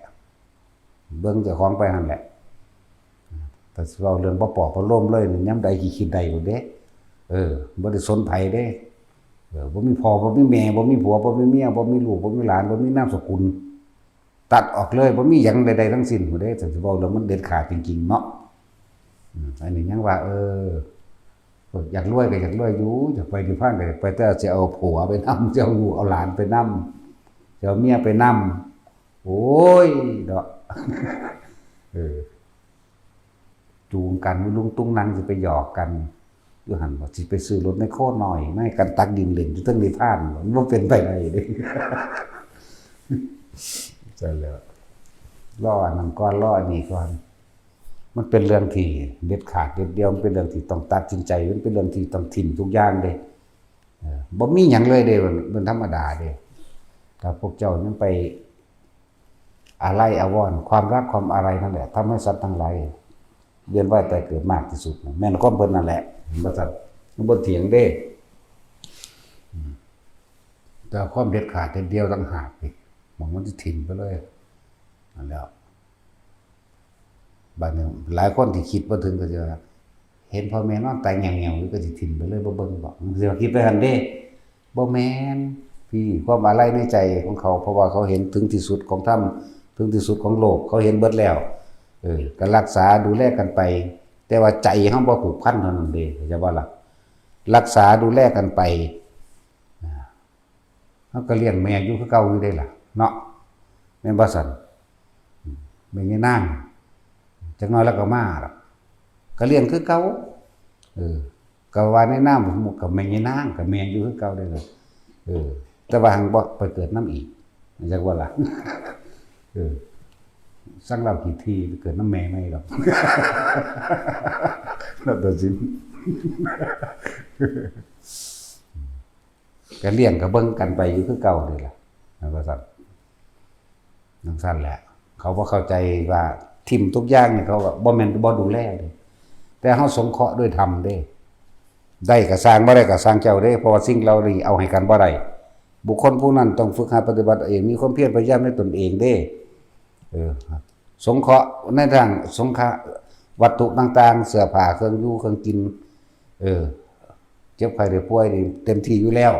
เบิ่งเจ้าของไปหั่นแหละ แต่สิเว้าเรื่องบ่ปลอบประโลมเลยนี่ ยามใดขี้คิดได้โลดเด้ เออ บ่ได้สนไผเด้ เออ บ่มีพ่อ บ่มีแม่ บ่มีผัว บ่มีเมีย บ่มีลูก บ่มีหลาน บ่มีนามสกุล ตัดออกเลย บ่มีหยังใดๆทั้งสิ้นโลดเด้ แต่สิเว้าเรื่องมันเด็ดขาดจริงๆเนาะ อืม อันนี้ยังว่า เออ อยากรวยก็อยากรวยอยู่ อยากไปนิพพานก็อยากไป แต่สิเอาผัวไปนำ สิเอาลูกเอาหลานไปนำ สิเอาเมียไปนำ โอ้ย เนาะ เออ จูงกันอยู่ลุงตุงนังสิไปหยอกกัน อยู่หั่นบ่ สิไปซื้อรถแมคโครน้อย ไม่กันตักดินเล่นอยู่เทิงนิพพาน มันบ่เป็นไปได้เด้ ใช่แล้ว รออันนั้นก่อน รออันนี้ก่อน มันเป็นเรื่องที่เด็ดขาดเด็ดเดี่ยว มันเป็นเรื่องที่ต้องตัดสินใจ มันเป็นเรื่องที่ต้องถิ่มทุกอย่างเด้ เออ บ่มีหยังเลยเด้ มัน มันธรรมดาเด้ ถ้าพวกเจ้ายังไปอาลัยอาวรณ์ ความรักความอาลัยนั่นแหละ ทำให้สัตว์ทั้งหลายเวียนว่ายตายเกิดมากที่สุดนะ แม่นความเพิ่นนั่นแหละ เห็นบ่ซั่น มันบ่เถียงเด้ อืม แต่ความเด็ดขาดเด็ดเดี่ยวต่างหากนี่ หม่องมันสิถิ่มไปเลย นั่นแหล้ว บาดนี้หลายคนที่คิดบ่ถึงก็สิว่า เห็นพ่อแม่นอนตายแหงวๆอยู่ก็สิถิ่มไปเลย บ่เบิ่งบ่ มันสิว่าคิดไปหั่นเด้ บ่แม่น พี่ ความอาลัยในใจของเขา เพราะว่าเขาเห็นถึงที่สุดของธรรม ถึงที่สุดของโลก เขาเห็นเบิดแล้ว เออ ก็รักษาดูแลกันไป แต่ว่าใจเฮาบ่ผูกพันเท่านั้นเด้ เข้าใจบ่ล่ะ รักษาดูแลกันไป อ่า เฮาก็เลี้ยงแม่อยู่คือเก่าอยู่เด้ล่ะ เนาะ แม่นบ่ซั่น อืม แม่ยายนาง จักหน่อยแล้วก็มาดอก ก็เลี้ยงคือเก่า เออ ก็ว่าในนามของหมู่ ก็แม่ยายนาง ก็แม่อยู่คือเก่าเด้ล่ะ เออ แต่ว่าหั้นบ่ไปเกิดนำอีก จักว่าล่ะ เออ สั่งลาวขี้ถี่ไปเกิดนำแม่ใหม่ดอก แล้วตัดสิน ก็เลี้ยงก็เบิ่งกันไปอยู่คือเก่านี่ล่ะ นั่นว่าซั่น จั่งซั่นแหละ เขาบ่เข้าใจว่าถิ่มทุกอย่างนี่ เขาก็บ่แม่นบ่ดูแลเด้ แต่เฮาสงเคราะห์ด้วยธรรมเด้ ได้ก็ซ่าง บ่ได้ก็ซ่างเจ้าเด้ เพราะว่าสิ่งเหล่านี้เอาให้กันบ่ได้ บุคคลผู้นั้นต้องฝึกหัดปฏิบัติเอง มีความเพียรพยายามในตนเองเด้ เออ สงเคราะห์ในทางสงเคราะห์วัตถุต่างๆ เสื้อผ้า เครื่องอยู่ เครื่องกิน เออ เจ็บไข้ได้ป่วยนี่เต็มที่อยู่แล้ว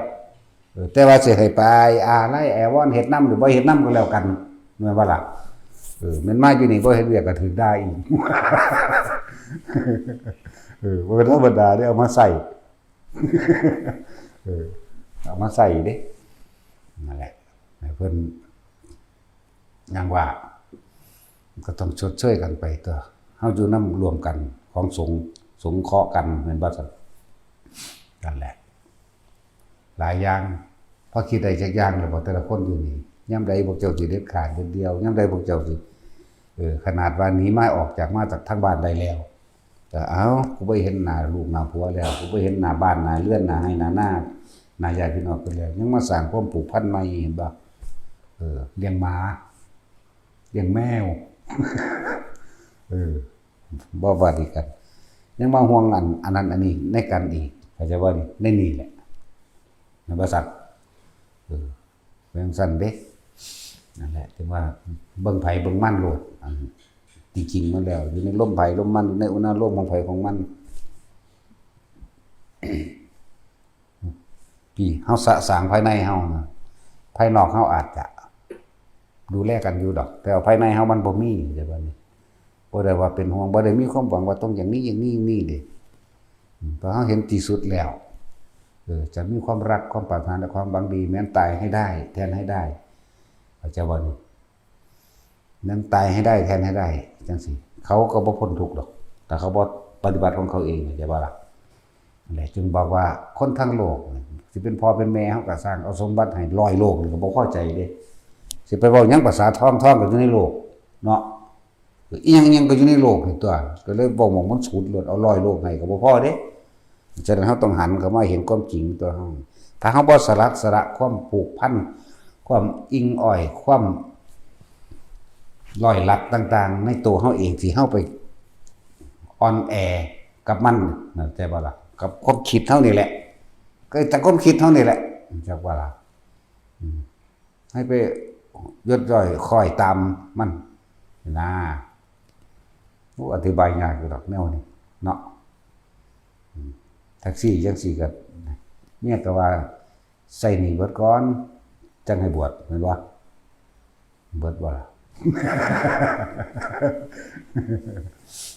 เออ แต่ว่าสิให้ไปอาลัยอาวรณ์เฮ็ดนำหรือบ่เฮ็ดนำก็แล้วกัน แม่นบ่ล่ะ เออ แม่นมาอยู่นี่บ่เฮ็ดเวียกก็ถืกด่าอีก เออ บ่เป็นธรรมดาเด้ เอามาใส่ เออ เอามาใส่เด้ นั่นแหละ ให้เพิ่น อย่างว่า ก็ต้องชดเชยกันไปตั๊ว เฮาอยู่นำร่วมกันของสงฆ์ สงเคราะห์กัน แม่นบ่ซั่น นั่นแหละ หลายอย่าง พอคิดได้จักอย่างแล้วบ่ แต่ละคนอยู่นี่ ยามใดพวกเจ้าสิเด็ดขาดเด็ดเดี่ยว ยามใดพวกเจ้าสิ เออ ขนาดว่าหนีมาออกจาก มาจากทางบ้านได้แล้ว ก็ เอ้า กูบ่เห็นหน้าลูกหน้าผัวแล้ว กูบ่เห็นหน้าบ้านหน้าเรือน หน้าไร่หน้านา หน้าญาติพี่น้องเพิ่นแล้ว ยังมาสร้างความผูกพันใหม่ เห็นบ่ เออ เลี้ยงหมา เลี้ยงแมว เออ บ่ว่าดีกัน ยังมาห่วงอัน อันนั้นอันนี้ในกันอีก เข้าใจบ่นี่ ในนี่แหละ แม่นบ่ซั่น เออ เป็นจั่งซั่นเด้ นั่นแหละ ถึงว่าเบิ่งไผเบิ่งมันโลด อัน จริงๆ มันแล้ว อยู่ในลมไผลมมัน อยู่ในอุณาโลมของไผของมัน พี่ เฮาสะสางภายในเฮานะ ภายนอกเฮาอาจจะดูแลกันอยู่ดอก แต่ว่าภายในเฮามันบ่มี เข้าใจบ่นี่ บ่ได้ว่าเป็นห่วง บ่ได้มีความหวังว่าต้องอย่างนี้อย่างนี้อย่างนี้เด้ อืม เพราะเฮาเห็นที่สุดแล้ว เออ จะมีความรัก ความปรารถนา และความหวังดี แม้นตายให้ได้ แทนให้ได้ เข้าใจบ่นี่ แม้นตายให้ได้ แทนให้ได้ จั่งซี้ เขาก็บ่พ้นทุกข์ดอก ถ้าเขาบ่ปฏิบัติของเขาเอง เข้าใจบ่ล่ะ นั่นแหละ จึงบอกว่าคนทั้งโลกนี่ สิเป็นพ่อเป็นแม่เฮาก็ซ่าง เอาสมบัติให้ร้อยโลกนี่ก็บ่พอใจเด้ สิไปเว้าหยังภาษาทอง ทองก็อยู่ในโลก เนาะ อีหยัง อีหยังก็อยู่ในโลกนี่ตั๊ว ก็เลยเว้าหม่องมันสุดโลด เอาร้อยโลกให้ก็บ่พอเด้ ฉะนั้นเฮาต้องหันเข้ามาเห็นความจริงตั๊วเฮา ถ้าเฮาบ่สลัดสละความผูกพัน ความอิงอ้อย ความร้อยลัดต่างๆ ในตัวเฮาเอง ที่เฮาไปอ่อนแอกับมัน เข้าใจบ่ล่ะ กับความคิดเฮานี่แหละ ก็แต่ความคิดเฮานี่แหละ จักว่าล่ะ อืม ให้ไปยศย่อยคอยตามมัน นะ โอ้ อธิบายยากอยู่ดอกแนวนี้ เนาะ อืม แท็กซี่จั่งซี้ก็ เมียก็ว่า ใช้หนี้เบิดก่อน จั่งให้บวช แม่นบ่ เบิดบ่ล่ะ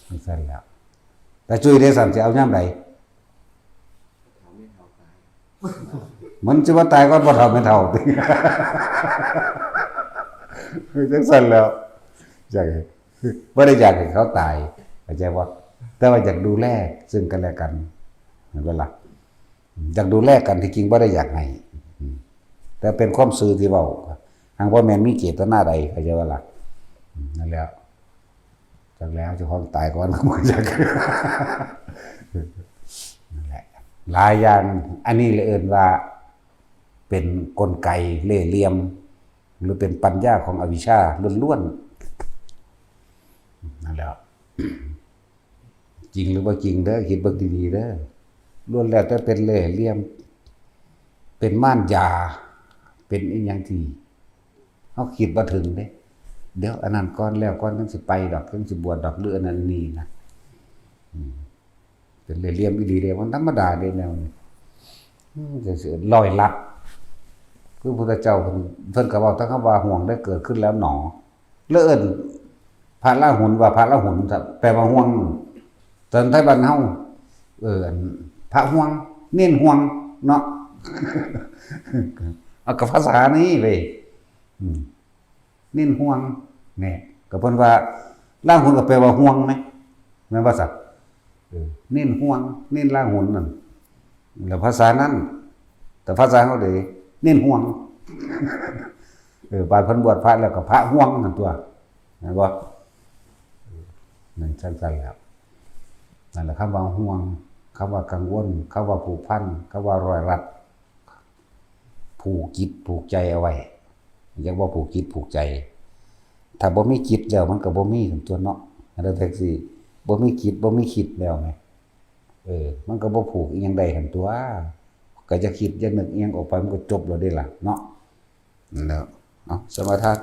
จั่งซั่นแหล้ว ตาจุ้ยเด้ ซั่นสิเอายามใด มันสิว่าตายก่อนบ่เฒ่าแม่นเฒ่าติ จั่งซั่นแหล้ว อยาก บ่ได้อยากให้เขาตาย เข้าใจบ่ แต่ว่าอยากดูแลซึ่งกันและกัน เห็นบ่ล่ะ อยากดูแลกัน ที่จริงบ่ได้อยากให้ อืม แต่เป็นความซื่อที่เว้า หากบ่แม่นมีเจตนาใด เข้าใจบ่ล่ะ อืม นั่นแหละ จักแล้วเจ้าของตายก่อน ก็บ่จัก นั่นแหละ หลายอย่าง อันนี้เลยเอิ้นว่า เป็นกลไกเล่ห์เหลี่ยม หรือเป็นปัญญาของอวิชชาล้วนๆ นั่นแหละ จริงหรือบ่จริงเด้อ คิดเบิ่งดีๆเด้อ ล้วนแล้วแต่เป็นเล่ห์เหลี่ยม เป็นม่านยา เป็นอีหยังที่เฮาคิดบ่ถึงเด้ เดี๋ยวอันนั้นก่อน แล้วก่อน จั่งสิไปดอก จั่งสิบวชดอก หรืออันนั้นนี่นะ อืม เป็นเล่ห์เหลี่ยมอีหลีเด้ มันธรรมดาเด้แนวนี้ อืม จั่งซี้ ร้อยลัด คือพุทธเจ้าเพิ่น เพิ่นก็เว้าแต่คำว่า "ห่วงได้เกิดขึ้นแล้วหนอ" แล้วเอิ้นพระราหุลว่าพระราหุล แปลว่าห่วง ตอนไทยบ้านเฮา เออ อัน พระห่วง เณรห่วง เนาะ เอากับภาษานี้เว้ย อืม เณรห่วง แหน่ ก็เพิ่นว่า ราหุลก็แปลว่าห่วงไหม แม่นบ่ซะ เออ เณรห่วง เณรราหุลนั่น แล้วภาษานั้น แต่ภาษาเฮาเด้ เณรห่วง เออ บาดเพิ่นบวชพระแล้วก็พระห่วงนั่นตั๊ว แม่นบ่ นั่นจั่งซั้นแหล้ว นั่นแหละ คำว่าห่วง คำว่ากังวล คำว่าผูกพัน คำว่าร้อยรัด ผูกจิตผูกใจเอาไว้ อยากว่าผูกจิตผูกใจ ถ้าบ่มีจิตแล้วมันก็บ่มีตั๊วเนาะ แล้วจั่งซี้ บ่มีจิตบ่มีคิดแล้วแหม เออ มันก็บ่ผูกอีหยังได้หั้นตั๊ว ก็จะคิดจะนึกอีหยังออกไปมันก็จบแล้วเด้ล่ะเนาะ นั่นแหละ เอา สมาทาน